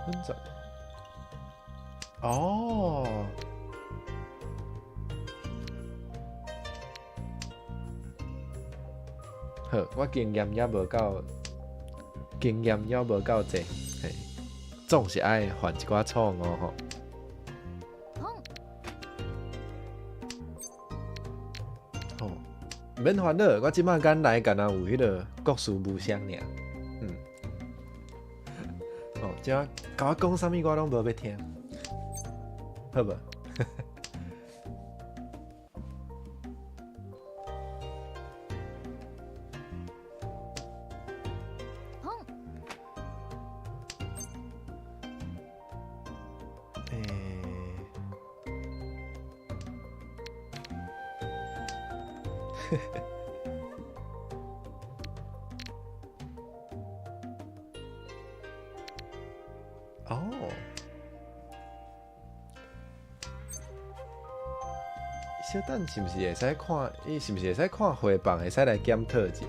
粉轉。哦。好，我經驗猶無夠，經驗猶無夠濟，嘿，總是愛犯一寡錯誤吼。吼，毋免煩惱，我這擺敢來敢若有彼个國士無雙爾，哦，這擺共我講啥物我攏無欲聽，好無？哦，小等是毋是會使看？伊是毋是會使看回放？會使來檢討一下？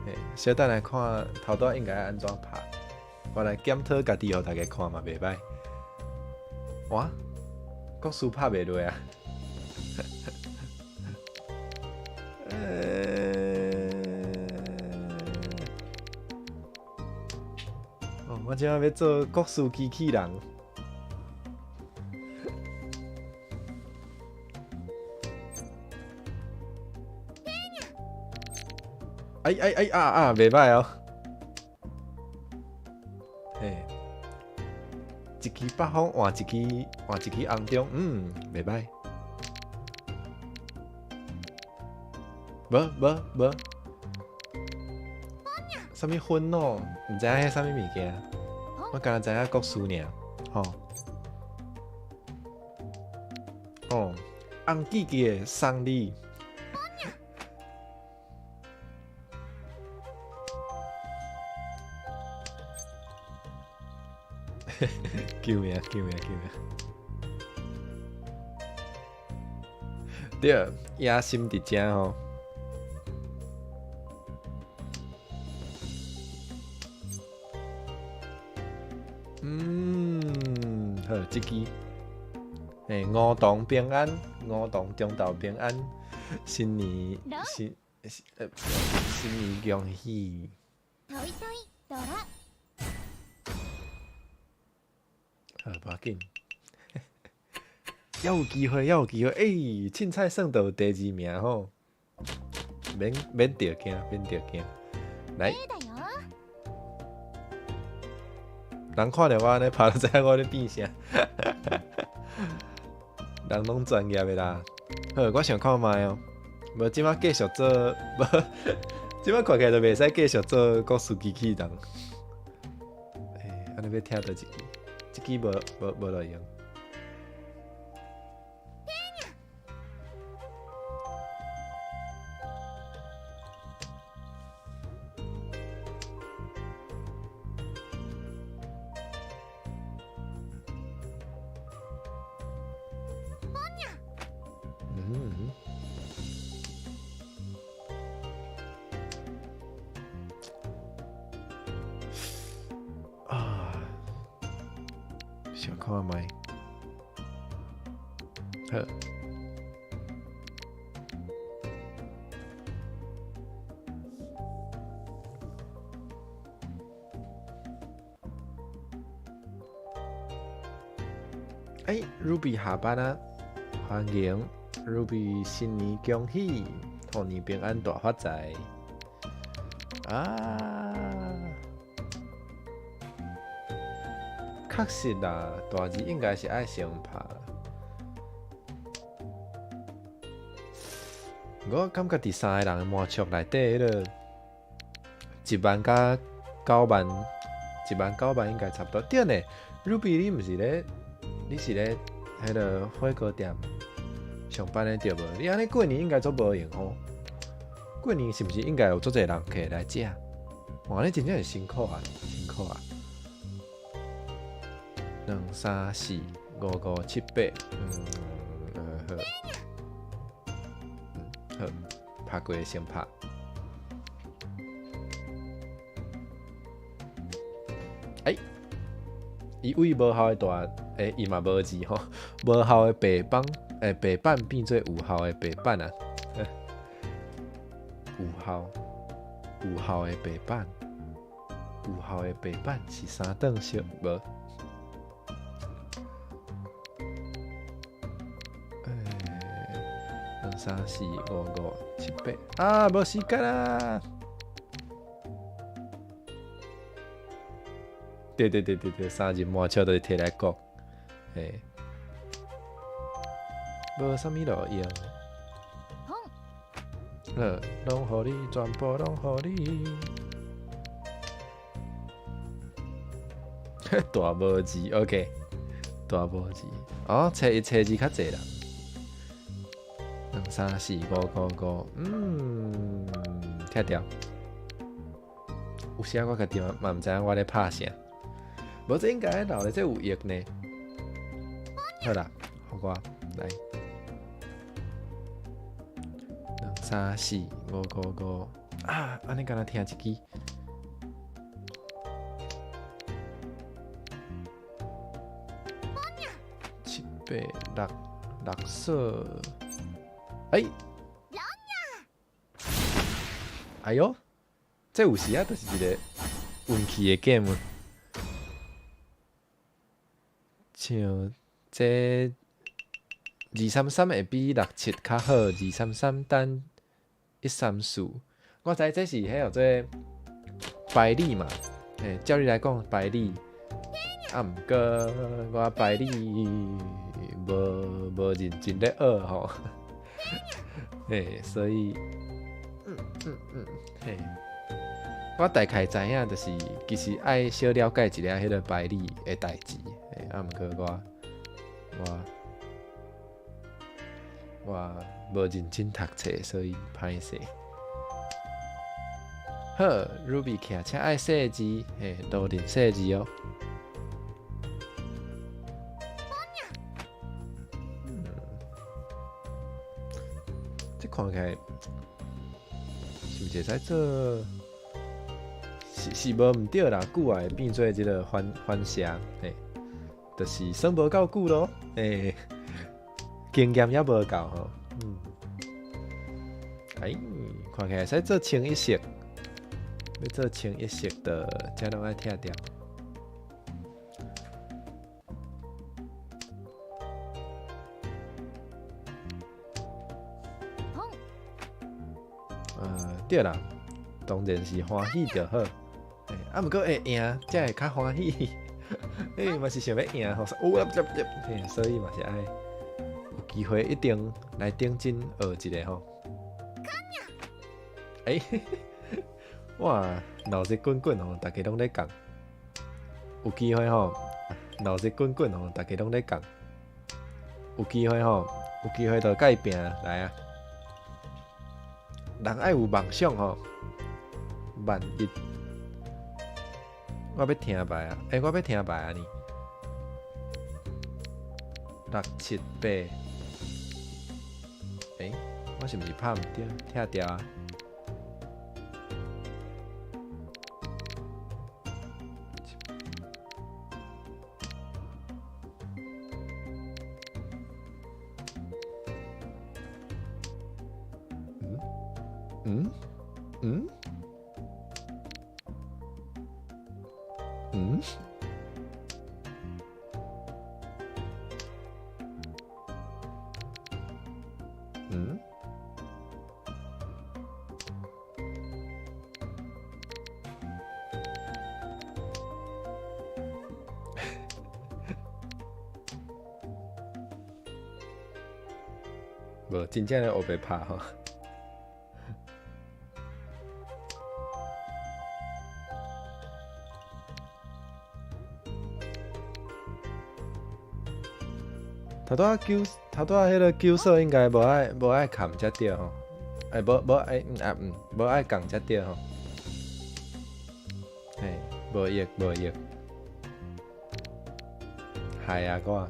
嘿，小等來看頭拄仔應該按怎拍？我來檢討家己，予大家看嘛，袂䆀。哇，國師拍袂落啊！哦，我這擺欲做國師機器人。哎哎哎啊啊，袂䆀哦！嘿，一支北風換一支，換一支紅中，袂䆀。無無無，啥物粉喏？毋知影彼啥物物件，我敢若知影國師爾，吼。哦，紅記記的送你。救命！救命！救命！對，野心佇遮吼。好，這支，欸，梧桐平安，梧桐中晝平安，新年新新年恭喜。好，無要緊，猶有機會，猶有機會，欸，凊彩算著有第二名吼，免免著驚，免著驚，來。人看著我按呢拍，就知影我咧變啥。人攏專業的啦。好，我想看覓哦。無這擺繼續做，無這擺看起來就袂使繼續做國師機器人。欸，按呢欲聽佗一支？這支無無無路用。嗯。啊，想看覓？好。欸，Ruby 下班啊，歡迎 Ruby 新年恭喜，虎年平安大發財啊！確實啦，大字應該是愛先拍。我感覺佇三个人的麻將內底，彼个1萬佮9萬，1萬9萬應該差不多。對呢，Ruby 你毋是咧，你是咧彼个火鍋店上班的對無？你按呢過年應該足無閒吼。過年是毋是應該有足濟人客來食？哇，你真正是辛苦啊，辛苦啊！兩三四五五七八，好。好，拍過先拍。欸，伊為無效的大，欸，伊嘛無字吼，無效的白板，欸，白板變做有效的白板啊。有效，有效的白板，有效的白板是三頓色無？兩三四五五七八，啊，無時間啊！對對對對對，三人麻將都是摕來講，嘿，無啥物路用。好，攏予你，全部攏予你。大無字，OK，大無字，哦，初一初二較濟啦。兩三四五五五，拆掉。有時我家己嘛毋知影我咧拍啥，無這應該留咧，這有用呢。好啦，予我來。兩三四五五五，啊，按呢敢若聽一支。七八六六四。欸，哎喲，這有時啊，就是一个運氣的 game。像這233會比67較好，233等134。我知這是彼叫做牌理嘛，欸，照理來講牌理，啊，毋過我牌理無認真咧學吼。嘿，所以，嘿，我大概知影，就是其實愛小了解一下彼个牌理的代誌，嘿，啊，毋過我無認真讀冊，所以歹勢。好，Ruby 騎車愛細字，嘿，路認細字哦。這看起來是毋是會使做？是無毋對啦，久啊會變做這个反射，嘿，就是算無夠久咯，嘿，經驗猶無夠吼，哎，看起來會使做清一色，欲做清一色的，這攏愛拆掉。對啦，當然是歡喜就好。啊，毋過會贏才會較歡喜。欸，嘛是想欲贏吼，哦，嘿，所以嘛是愛有機會一定來認真學一下吼。欸，哇，鬧熱滾滾吼，逐家攏咧講。有機會吼，鬧熱滾滾吼，逐家攏咧講。有機會吼，有機會就共伊拚來啊！人愛有夢想吼，萬一我欲聽牌啊！欸，我欲聽牌啊呢。六七八，欸，我是毋是拍毋著？拆掉啊！嗯嗯嗯。嗯？無，真正咧烏白拍吼。頭拄仔九，頭拄仔彼個九色應該無愛崁才對吼，欸，無愛啊毋，無愛仝才對吼。嘿，無益無益，害啊我，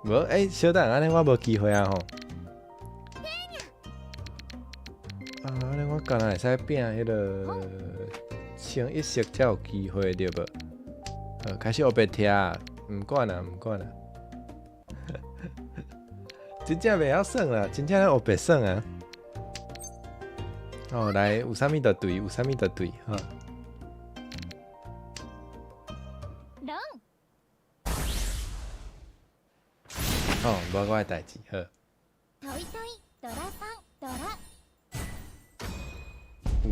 無欸，小等按呢我無機會啊吼。啊，按呢我敢若會使拼彼個清一色才有機會對無？好，開始烏白拆，毋管啦，毋管啦。真正袂曉耍啦，真正咧烏白耍啊！哦，來，有啥物就對，有啥物就對，哈。ロン。哦，無我的代誌，好。トイトイドラ三ドラ。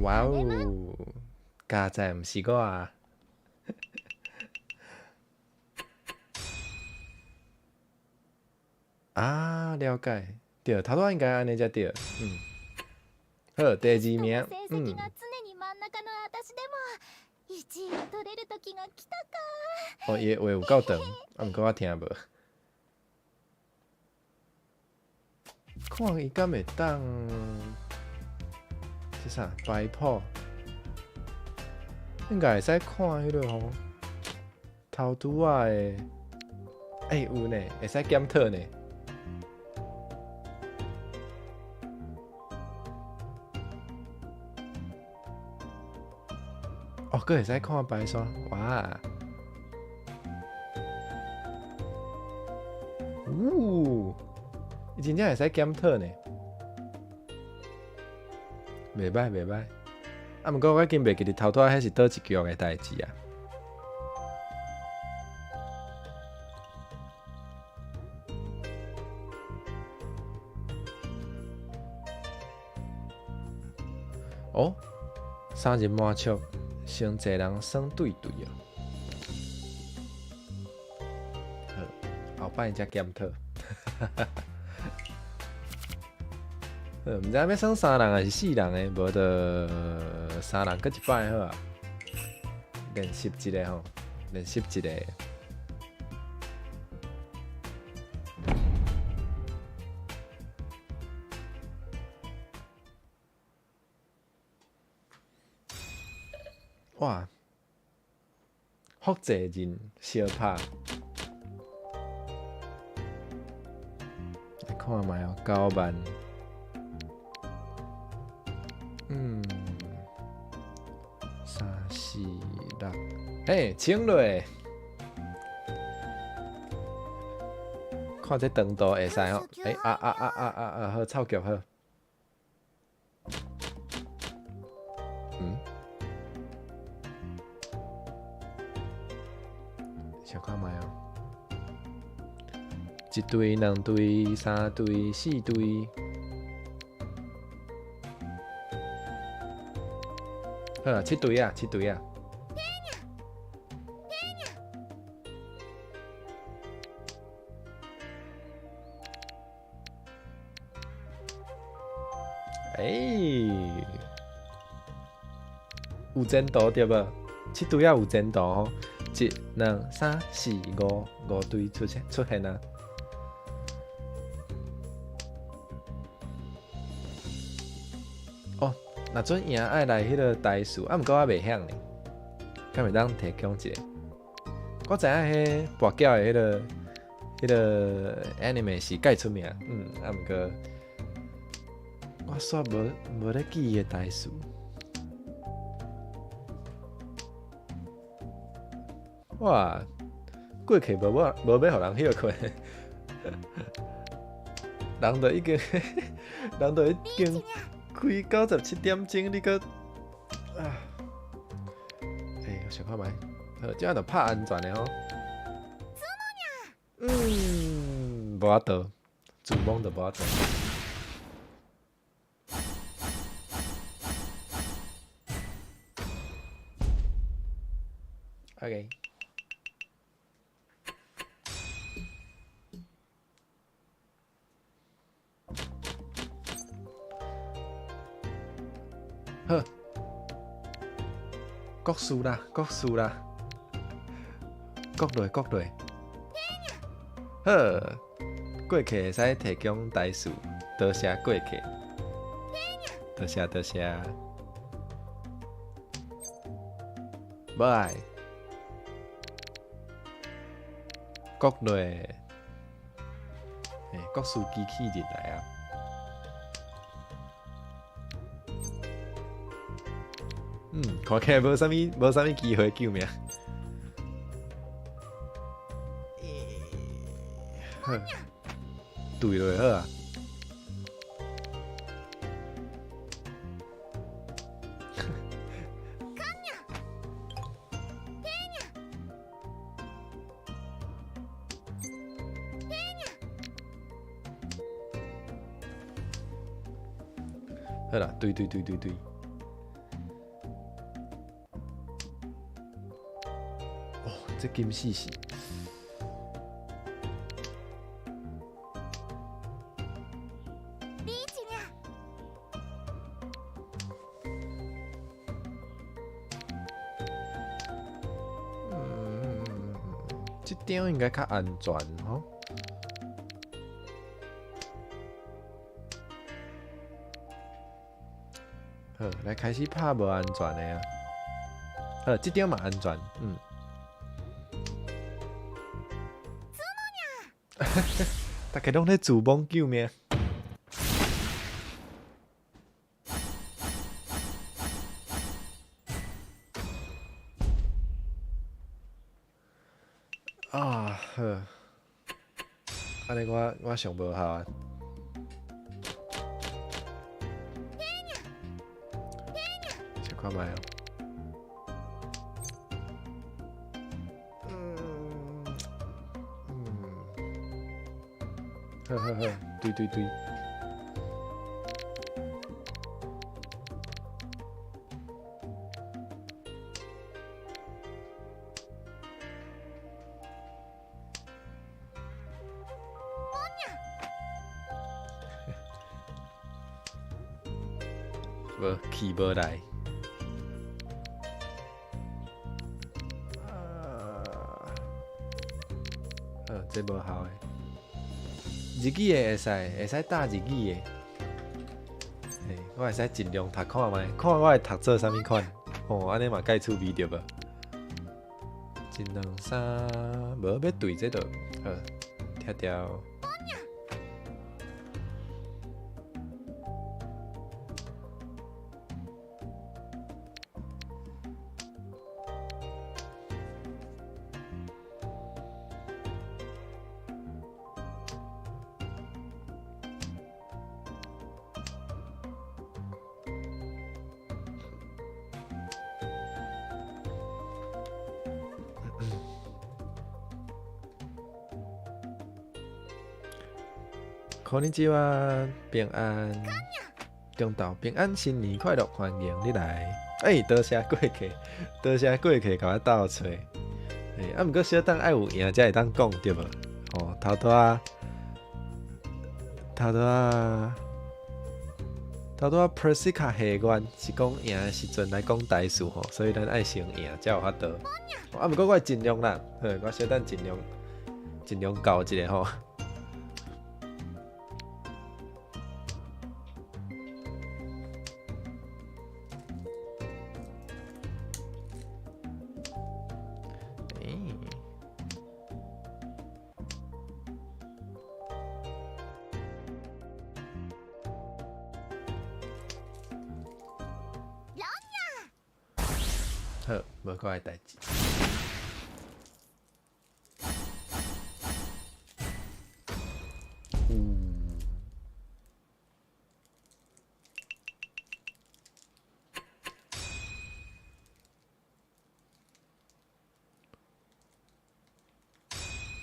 哇哦，佳哉毋是我啊！啊，了解，對，頭拄仔應該按呢才對，嗯。好，第二名，成績が常に真ん中の私でも1位を取れる時が來たか。哦，伊的話有夠長，啊，毋過我聽無。看伊敢會當，這啥擺譜？應該會使看彼個吼，頭拄仔的，欸，有呢，會使檢討呢。哦，閣會使看牌煞，哇！嗚，伊真正會使檢討呢，袂歹袂歹。啊，毋過我已經袂記得頭拄仔彼是佗一局的代誌啊。哦，三人麻將，先濟人耍對對哦。好，後擺才檢討。毋知欲耍三人還是四人的，無就三人閣一擺好啊。練習一下吼，練習一下。哇！複製人相拍，來看覓哦，9萬。嗯，三四六，嘿，清落。看這長度會使吼，欸啊啊啊啊啊啊，好，臭腳好。嗯？小看覓哦，一對、兩對、三對、四對。好啊，七對啊，七對啊。欸，有前途對無？七對仔有前途吼，一、兩、三、四、五，五對出現啊！哦，若準贏愛來彼個台數，啊，毋過我袂曉呢，敢會當提供一下？我知影彼跋筊的彼個 anime 是蓋出名，嗯，啊，毋過我煞無咧記伊的台詞。哇，過去無欲予人歇睏，人都已經開97點鐘，你閣啊？欸，我想看覓，好，這下就拍安全的吼。嗯，無法度，自摸就無法度。好，國事啦，國事啦，國落國落。好，過客會使提供台詞，多謝過客，多謝多謝。無愛，國內，國事機器人來啊！看起來無啥物機會救命。好，對落好啊。好啦，對對對對對。哦，這金死死。リーチにゃ。嗯，這張應該較安全吼。好，來開始拍無安全的啊。好，這張嘛安全，嗯。大家攏咧自摸救命。啊，好，按呢我上無效啊。試看覓哦。好好好，對對對。無氣無來。啊，好，這無效的。日語的會使，會使打日語的。嘿，我會使盡量讀看覓，看我會讀做啥物款。哦，按呢嘛蓋趣味著無？一兩三，無欲對這就好，拆掉。こんにちは，平安，中晝平安，新年快樂，歡迎你來。欸，多謝過客，多謝過客共我鬥揣。欸，啊，毋過小等愛有贏才會當講對無？哦，頭拄仔，頭拄仔，頭拄仔 Persica 下願是講贏的時陣來講台詞吼，所以咱愛先贏才有法度。啊，毋過我會盡量啦，好，我小等盡量盡量搞一下吼。欸好，無閣的代誌。有。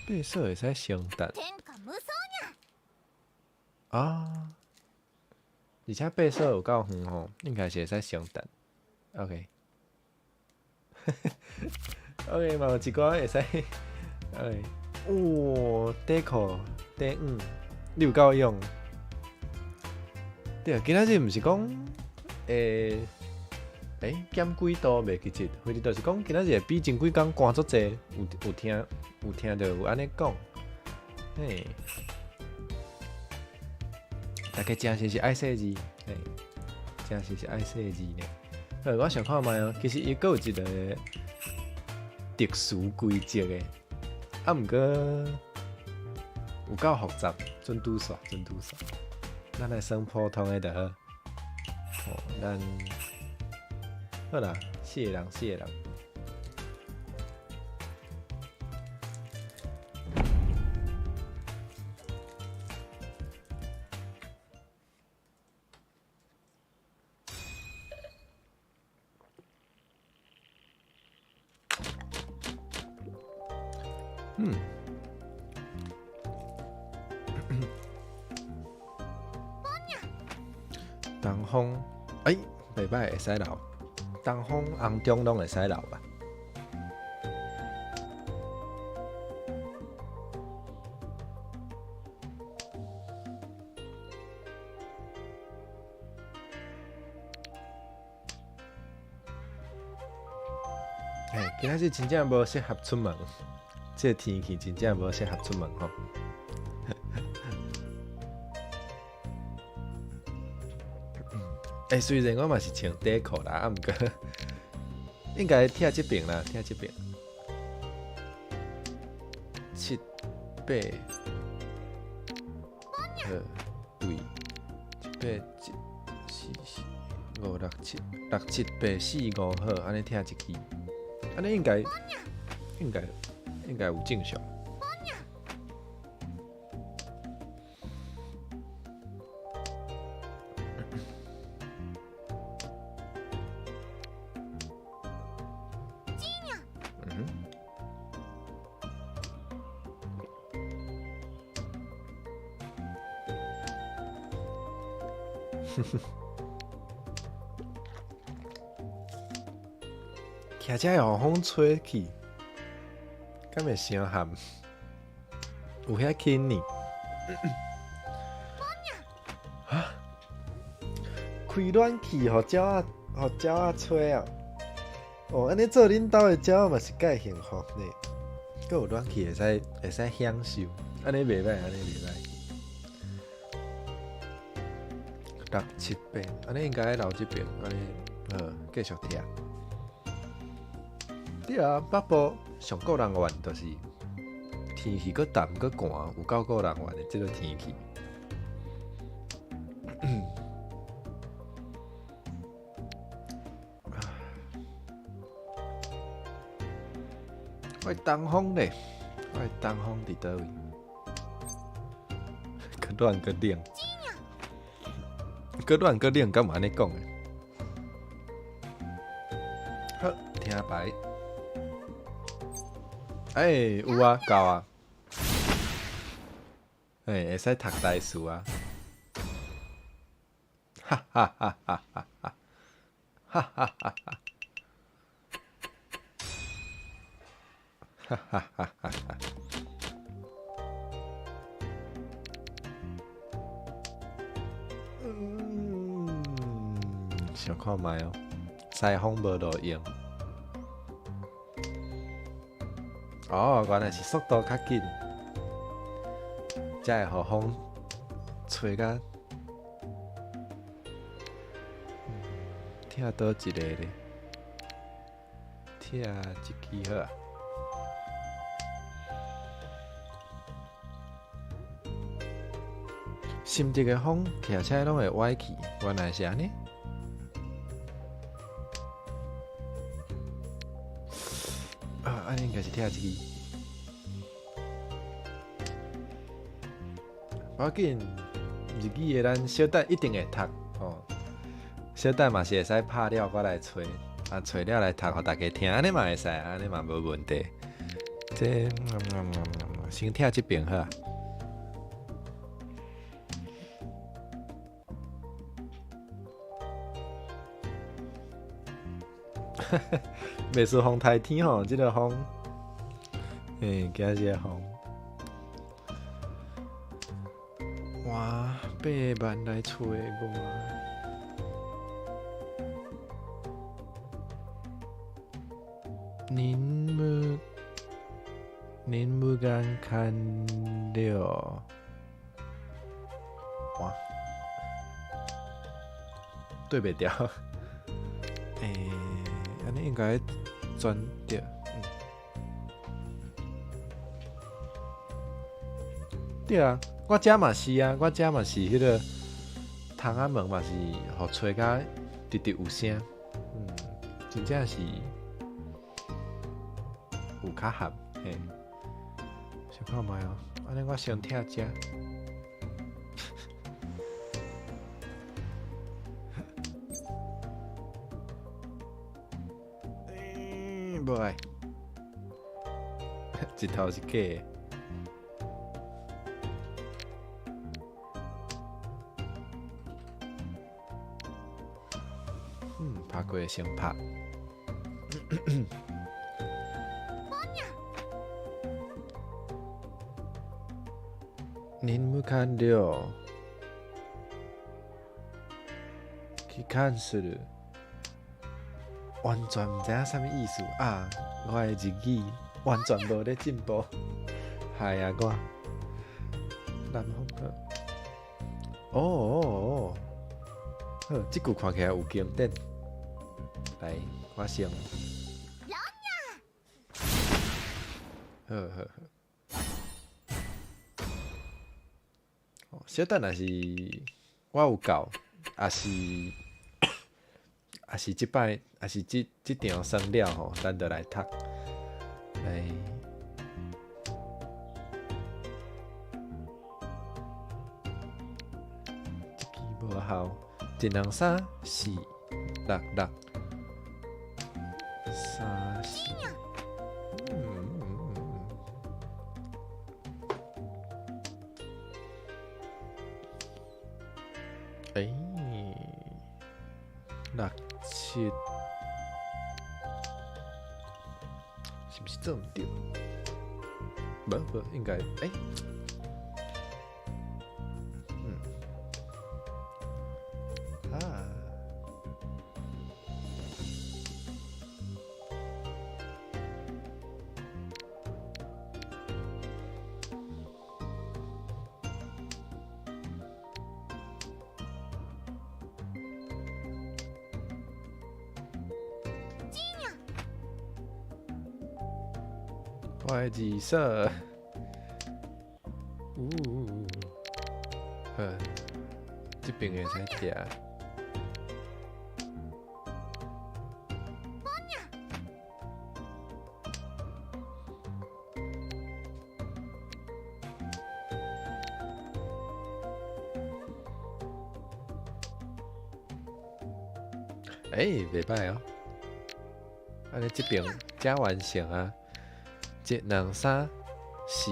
爬索會使先等。天下無雙にゃ。啊！而且爬索有夠遠吼，應該是會使先等。OK。OK，嘛有一寡會使。OK。哇，底褲底五，你有夠勇。對，今仔日毋是講，欸，欸，減幾度袂記得，反正就是講今仔日會比前幾工寒足濟，有有聽有聽著有按呢講，嘿，大家誠實是愛細膩，嘿，誠實是愛細膩呢。好，我想看覓哦，其實伊閣有一個特殊規則的，啊，毋過有夠複雜，準拄煞，準拄煞。咱來算普通的就好。哦，咱好啦，四個人，四個人。嗯。東風，欸，袂歹，會使留。東風紅中攏會使留吧？嘿，今仔日真正無適合出門，這個天氣真正無適合出門吼。欸，雖然我嘛是穿短褲啦，啊，毋過應該拆這爿啦，拆這爿。七八，好，對，七八一四四五六七六七八四五好，按呢拆一支，按呢應該應該應該有正常。嗯哼，騎車會予風吹去，敢會傷譀？有遐輕呢？啊？開暖氣予鳥仔，予鳥仔吹啊！哦，按呢做恁兜的鳥仔嘛是蓋幸福呢。閣有暖氣會使會使享受，按呢袂歹，按呢袂歹。六七八，按呢應該留這爿，按呢好繼續拆。對啊，北部上個人怨就是天氣閣澹閣寒，有夠個人怨的這個天氣。我的東風咧，我的東風佇佗位？閣暖閣冷，閣暖閣冷，敢有按呢講的？好，聽牌。欸，有啊，夠啊。欸，會使讀台詞啊！哈哈哈哈哈哈！哈哈哈哈！哈哈哈哈哈！嗯，想看覓哦，西風無路用。哦，原來是速度較緊，才會予風吹甲。拆佗一個咧？拆這支好啊。心直的風，騎車攏會歪去，原來是按呢。啊，按呢應該是拆這支。無要緊，日語的咱小等一定會讀吼，小等嘛是會使拍了，閣來揣，啊揣了來讀，予大家聽，按呢嘛會使，按呢嘛無問題。這，先拆這爿好啊。袂輸風颱天吼，這個風，欸，今日的風，哇，8萬來揣我。任務任務が完了。哇，對袂著。欸，按呢應該轉對。嗯。對啊，我遮嘛是啊，我遮嘛是彼個窗仔門嘛是予吹甲直直有聲。嗯，真正是有較合嘿。想看覓哦，按呢我先拆遮。欸，無愛，一頭是假的。嗯，拍過先拍。任務完了。帰還する。完全毋知影啥物意思啊！我的日語完全無咧進步，害啊我。南方個。哦哦哦，好，這句看起來有經典。來，我先。好好好。小等若是我有夠，抑是抑是這擺，抑是這這場算了吼，咱就來讀。來，這支無效，一兩三四六六三四，嗯嗯嗯嗯，欸，六七，是毋是做毋著？無無，應該，欸，嗯，啊，我的二色，嗚，好，這邊會使埕。欸，袂䆀哦，按呢這邊才完成啊。一、兩、三、四、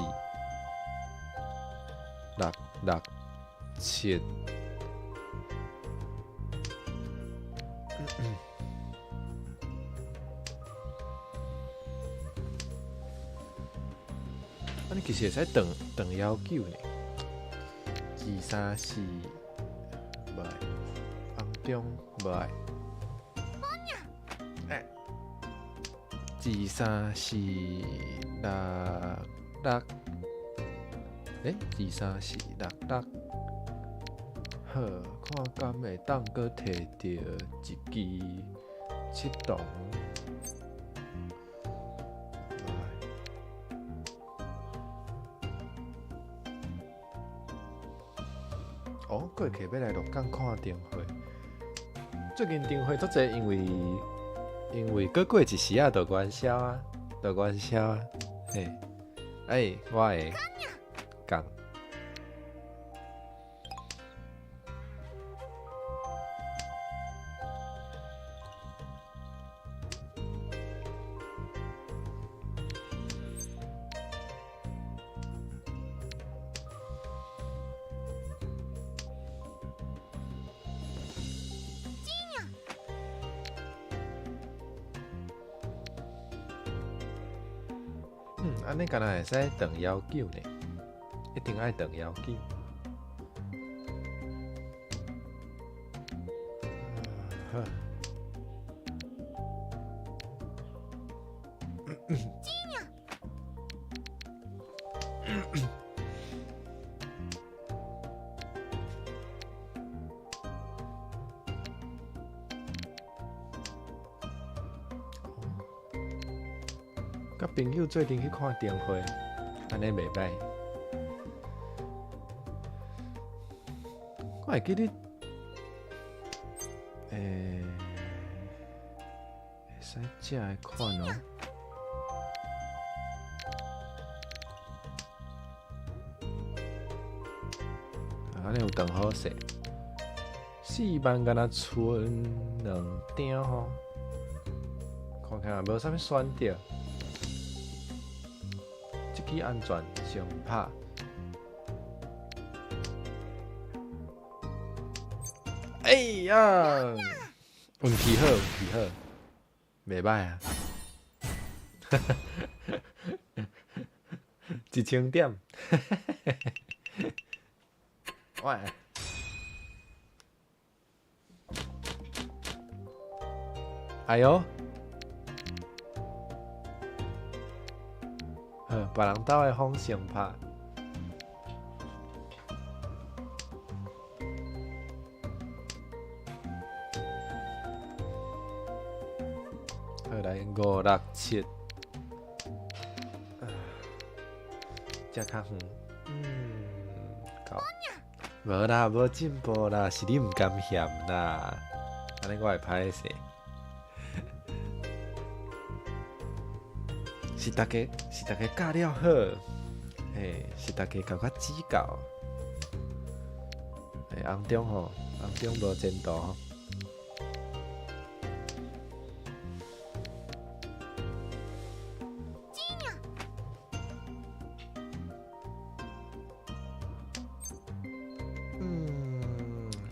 六、六、七。按呢其實會使長長猶久呢。二、三、四，無愛，紅中無愛。二、三、四、六、六，欸，二、三、四、六、六，好，看敢會當閣提著一支七筒。哦，過客欲來鹿港看燈會。最近燈會足濟，因為因為閣過一時仔就元宵啊，就元宵啊，嘿，欸，我會講。嗯，按呢敢若會使長猶久呢，一定愛長猶久。好。佮朋友做陣去看燈會，按呢袂䆀。我會記得，會使這个款哦。按呢有當好勢，4萬敢若賰兩張吼，看看無啥物選擇。這支安全上拍。哎呀，運氣好，運氣好，袂䆀啊！1000點，喂，哎喲，好，別人兜的風先拍。好來，五六七，遮較遠，夠。無啦，無進步啦，是你毋甘嫌啦，按呢我會歹勢。是逐家，是逐家教了好，嘿，是逐家共我指教。欸，紅中吼，紅中無前途吼。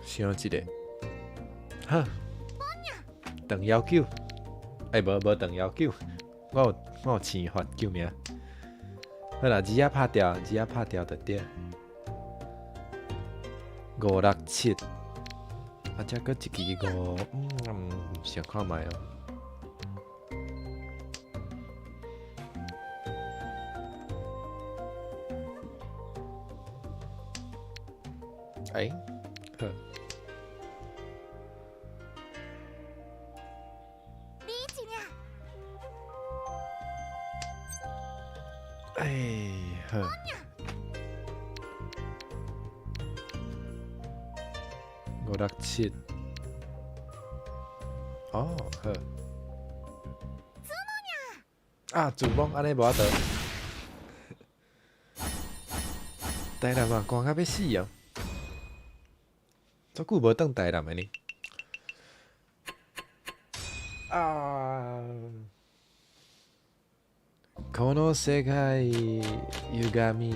想一下，好，長夭久，欸，無無長夭久，我有生法救命。好啦，字仔拍掉，字仔拍掉就對。五六七，啊，這閣一支五，想看覓哦。欸，好。哎，好。五六七，哦，好。啊，自摸按呢無法度。台南嘛，寒甲欲死哦！足久無轉台南的呢。啊！この世界歪み，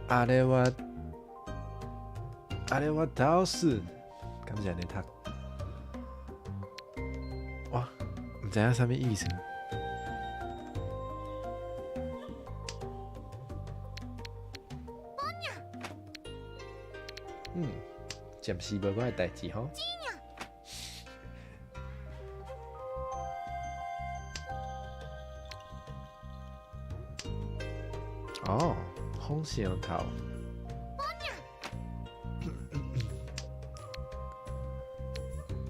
あれはあれは倒す，敢是按呢讀？哇，毋知影啥物意思。暫時無我的代誌吼。哦，風扇頭。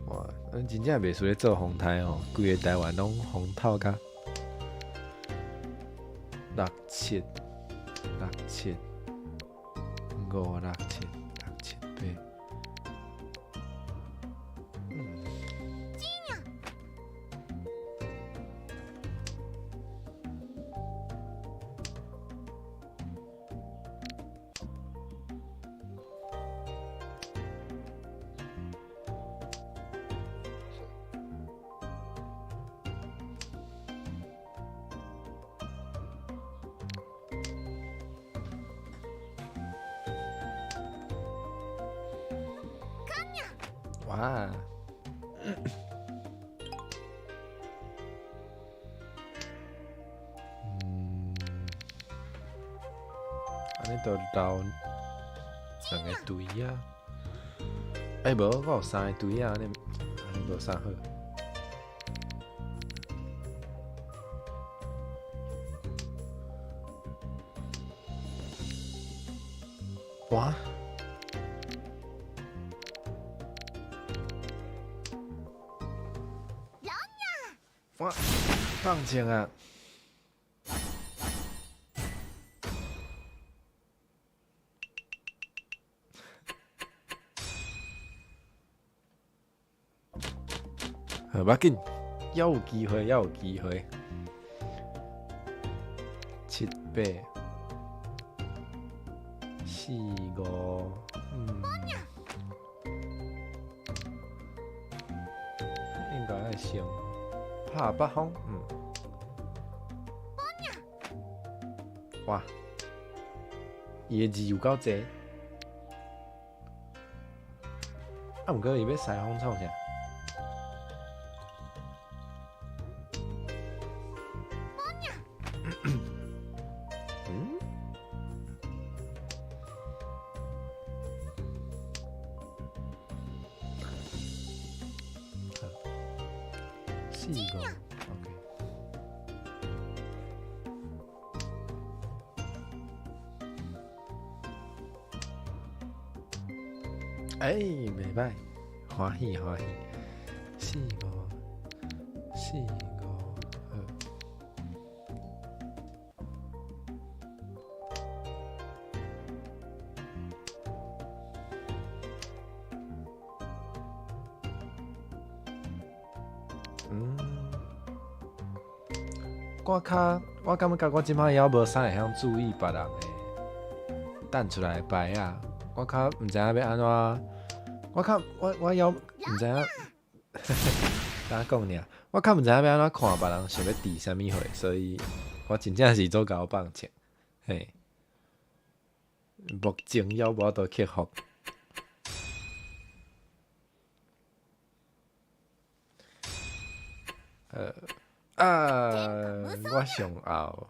哇，咱真正袂輸咧做風颱吼，規个台灣攏風透甲六七六七五六七六七八。哇！按呢就留兩个隊仔。欸，無，我有三个隊仔，按呢按呢無啥好。哇！哇！放晴啊！好，無要緊，猶有機會，猶有機會。七八四五，嗯，應該愛先拍北風，嗯。哇！伊的字有夠濟，啊，毋過伊欲西風創啥？嗯？四五，OK。哎，袂䆀，歡喜歡喜，四五四五好。嗯，我較我感覺我這擺猶無啥會曉注意別人的彈出來的牌仔，我較毋知影欲按怎，我較我我猶毋知影，敢講爾，我較毋知影欲按怎看別人想欲佇啥物貨，所以我真正是做𠢕放銃，嘿，目前猶無法度克服。啊，我上後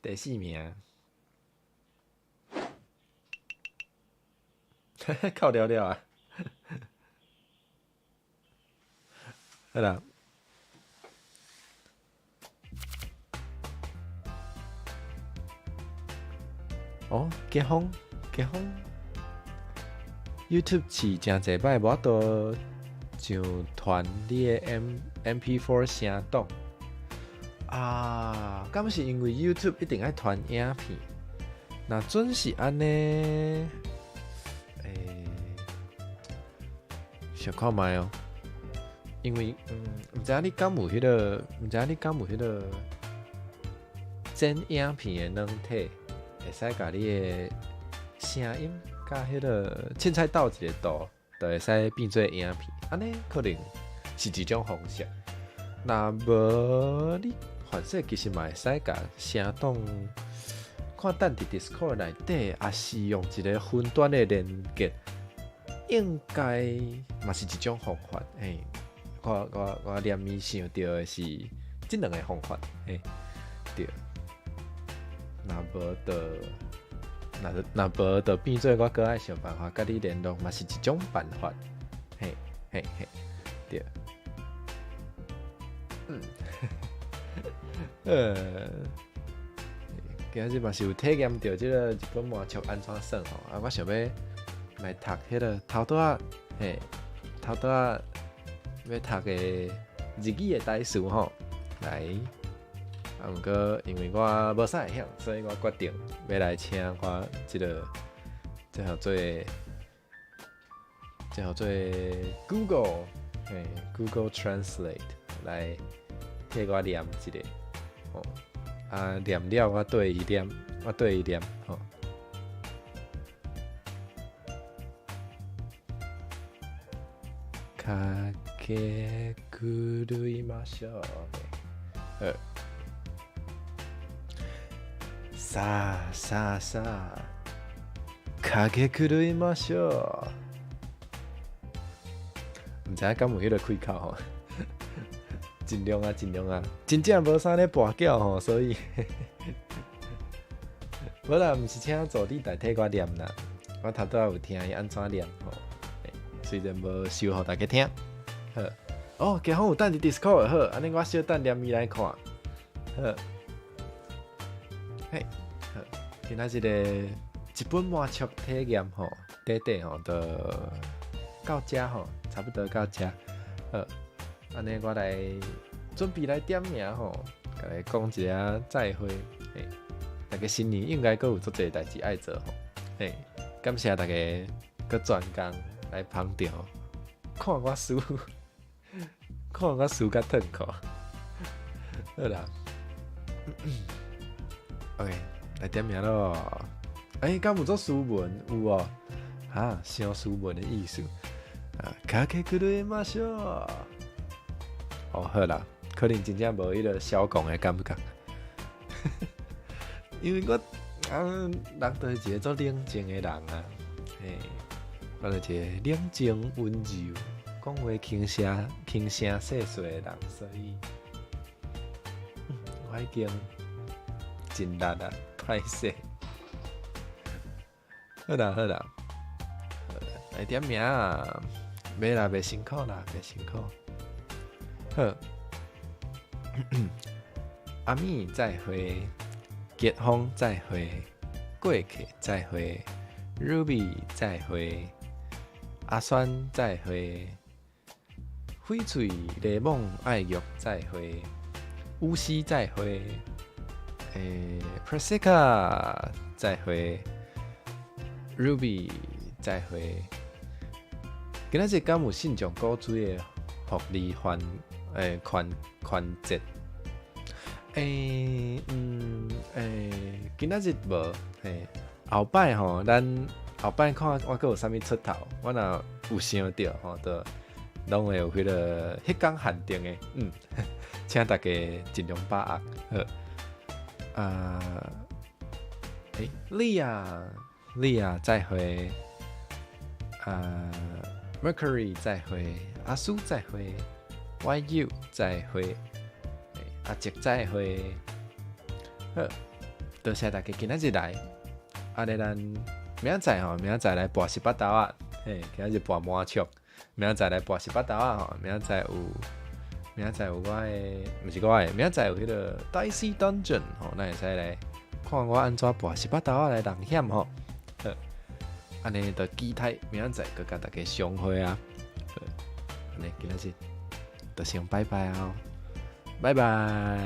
第四名，靠了了啊！好啦，哦，結婚結婚，YouTube 試誠濟擺無法度上傳你的 MP4 聲檔啊？敢是因為 YouTube 一定愛傳影片？若準是按呢，欸，小看覓哦。因為毋知影你敢有彼個，毋知影你敢有彼個剪影片的軟體，會使共你的聲音佮彼個凊彩鬥一個圖，就會使變做影片。按呢可能是一種方式。若無你，反正其實嘛會使共聲檔看等佇 Discord 內底，抑是用一個雲端的連結，應該嘛是一種方法。嘿，我我我連伊想著的是這兩個方法。嘿，對。若無就若若無就變做我閣愛想辦法佮你聯絡，嘛是一種辦法。嘿，嘿嘿，對。嗯，今仔日嘛是有體驗著這個日本魔術按怎算吼，啊，我想欲來讀彼個頭拄仔，嘿，頭拄仔欲讀的日語的台詞吼，來，啊，毋過因為我無啥會曉，所以我決定欲來請我這個這號做這號做 Google，嘿，Google Translate 來替我念一下，吼，啊，念了我對伊念，我對伊念，吼。駆け狂いましょう。好。さあさあさあ、駆け狂いましょう。毋知影敢有彼個開口吼？盡量啊，盡量啊，真正無啥咧跋筊吼，所以無啦，毋是請助理代替我念啦，我頭拄仔有聽伊按怎念吼，雖然無秀予大家聽。好，哦，家訪有等佇 Discord 好，按呢我小等念伊來看。好，嘿，好，今仔這個一本魔術體驗吼，短短吼，就到遮吼，差不多到遮。好，按呢我來準備來點名吼，共你講一下再會。嘿，大家新年應該閣有足濟代誌愛做吼。嘿，感謝大家閣專工來捧場，看我輸，看我輸甲褪褲。好啦，OK，來點名囉。欸，敢有做斯文？有哦。哈，傷斯文的意思。啊，卡克克雷馬修。哦，好啦，可能真正無彼个痟狂的感覺。因為我啊，人就是一個足冷靜的人啊。嘿，我就是一個冷靜溫柔、講話輕聲輕聲細細的人，所以我已經盡力啊，歹勢。好啦好啦，來點名啊！袂啦，袂辛苦啦，袂辛苦。好，阿米再會，傑峰再會，過客再會，Ruby 再會，阿酸再會，翡翠檸檬愛玉再會，烏西再會，欸，Presica 再會。Ruby 再會，今仔日敢有信眾古錐的福利環欸環環節？欸嗯欸，今仔日無嘿，後擺吼，咱後擺看我閣有啥物出頭，我若有想著吼，就攏會有彼个彼工限定的，請大家盡量把握。好，啊，欸，莉亞。莉亞再會，啊，Mercury 再會，阿蘇再會，YU 再會，阿杰再會，好，多謝大家今仔日來，按呢咱明仔載吼，明仔載來跋十八豆仔，嘿，今仔日跋麻將，明仔載來跋十八豆仔吼，明仔載有，明仔載有我的，毋是我的，明仔載有彼个 Dicey Dungeon 吼，咱會使來看我按怎跋十八豆仔來弄險吼。好，按呢就期待明仔載閣共大家相會啊！好，按呢今仔日就先拜拜啊，拜拜。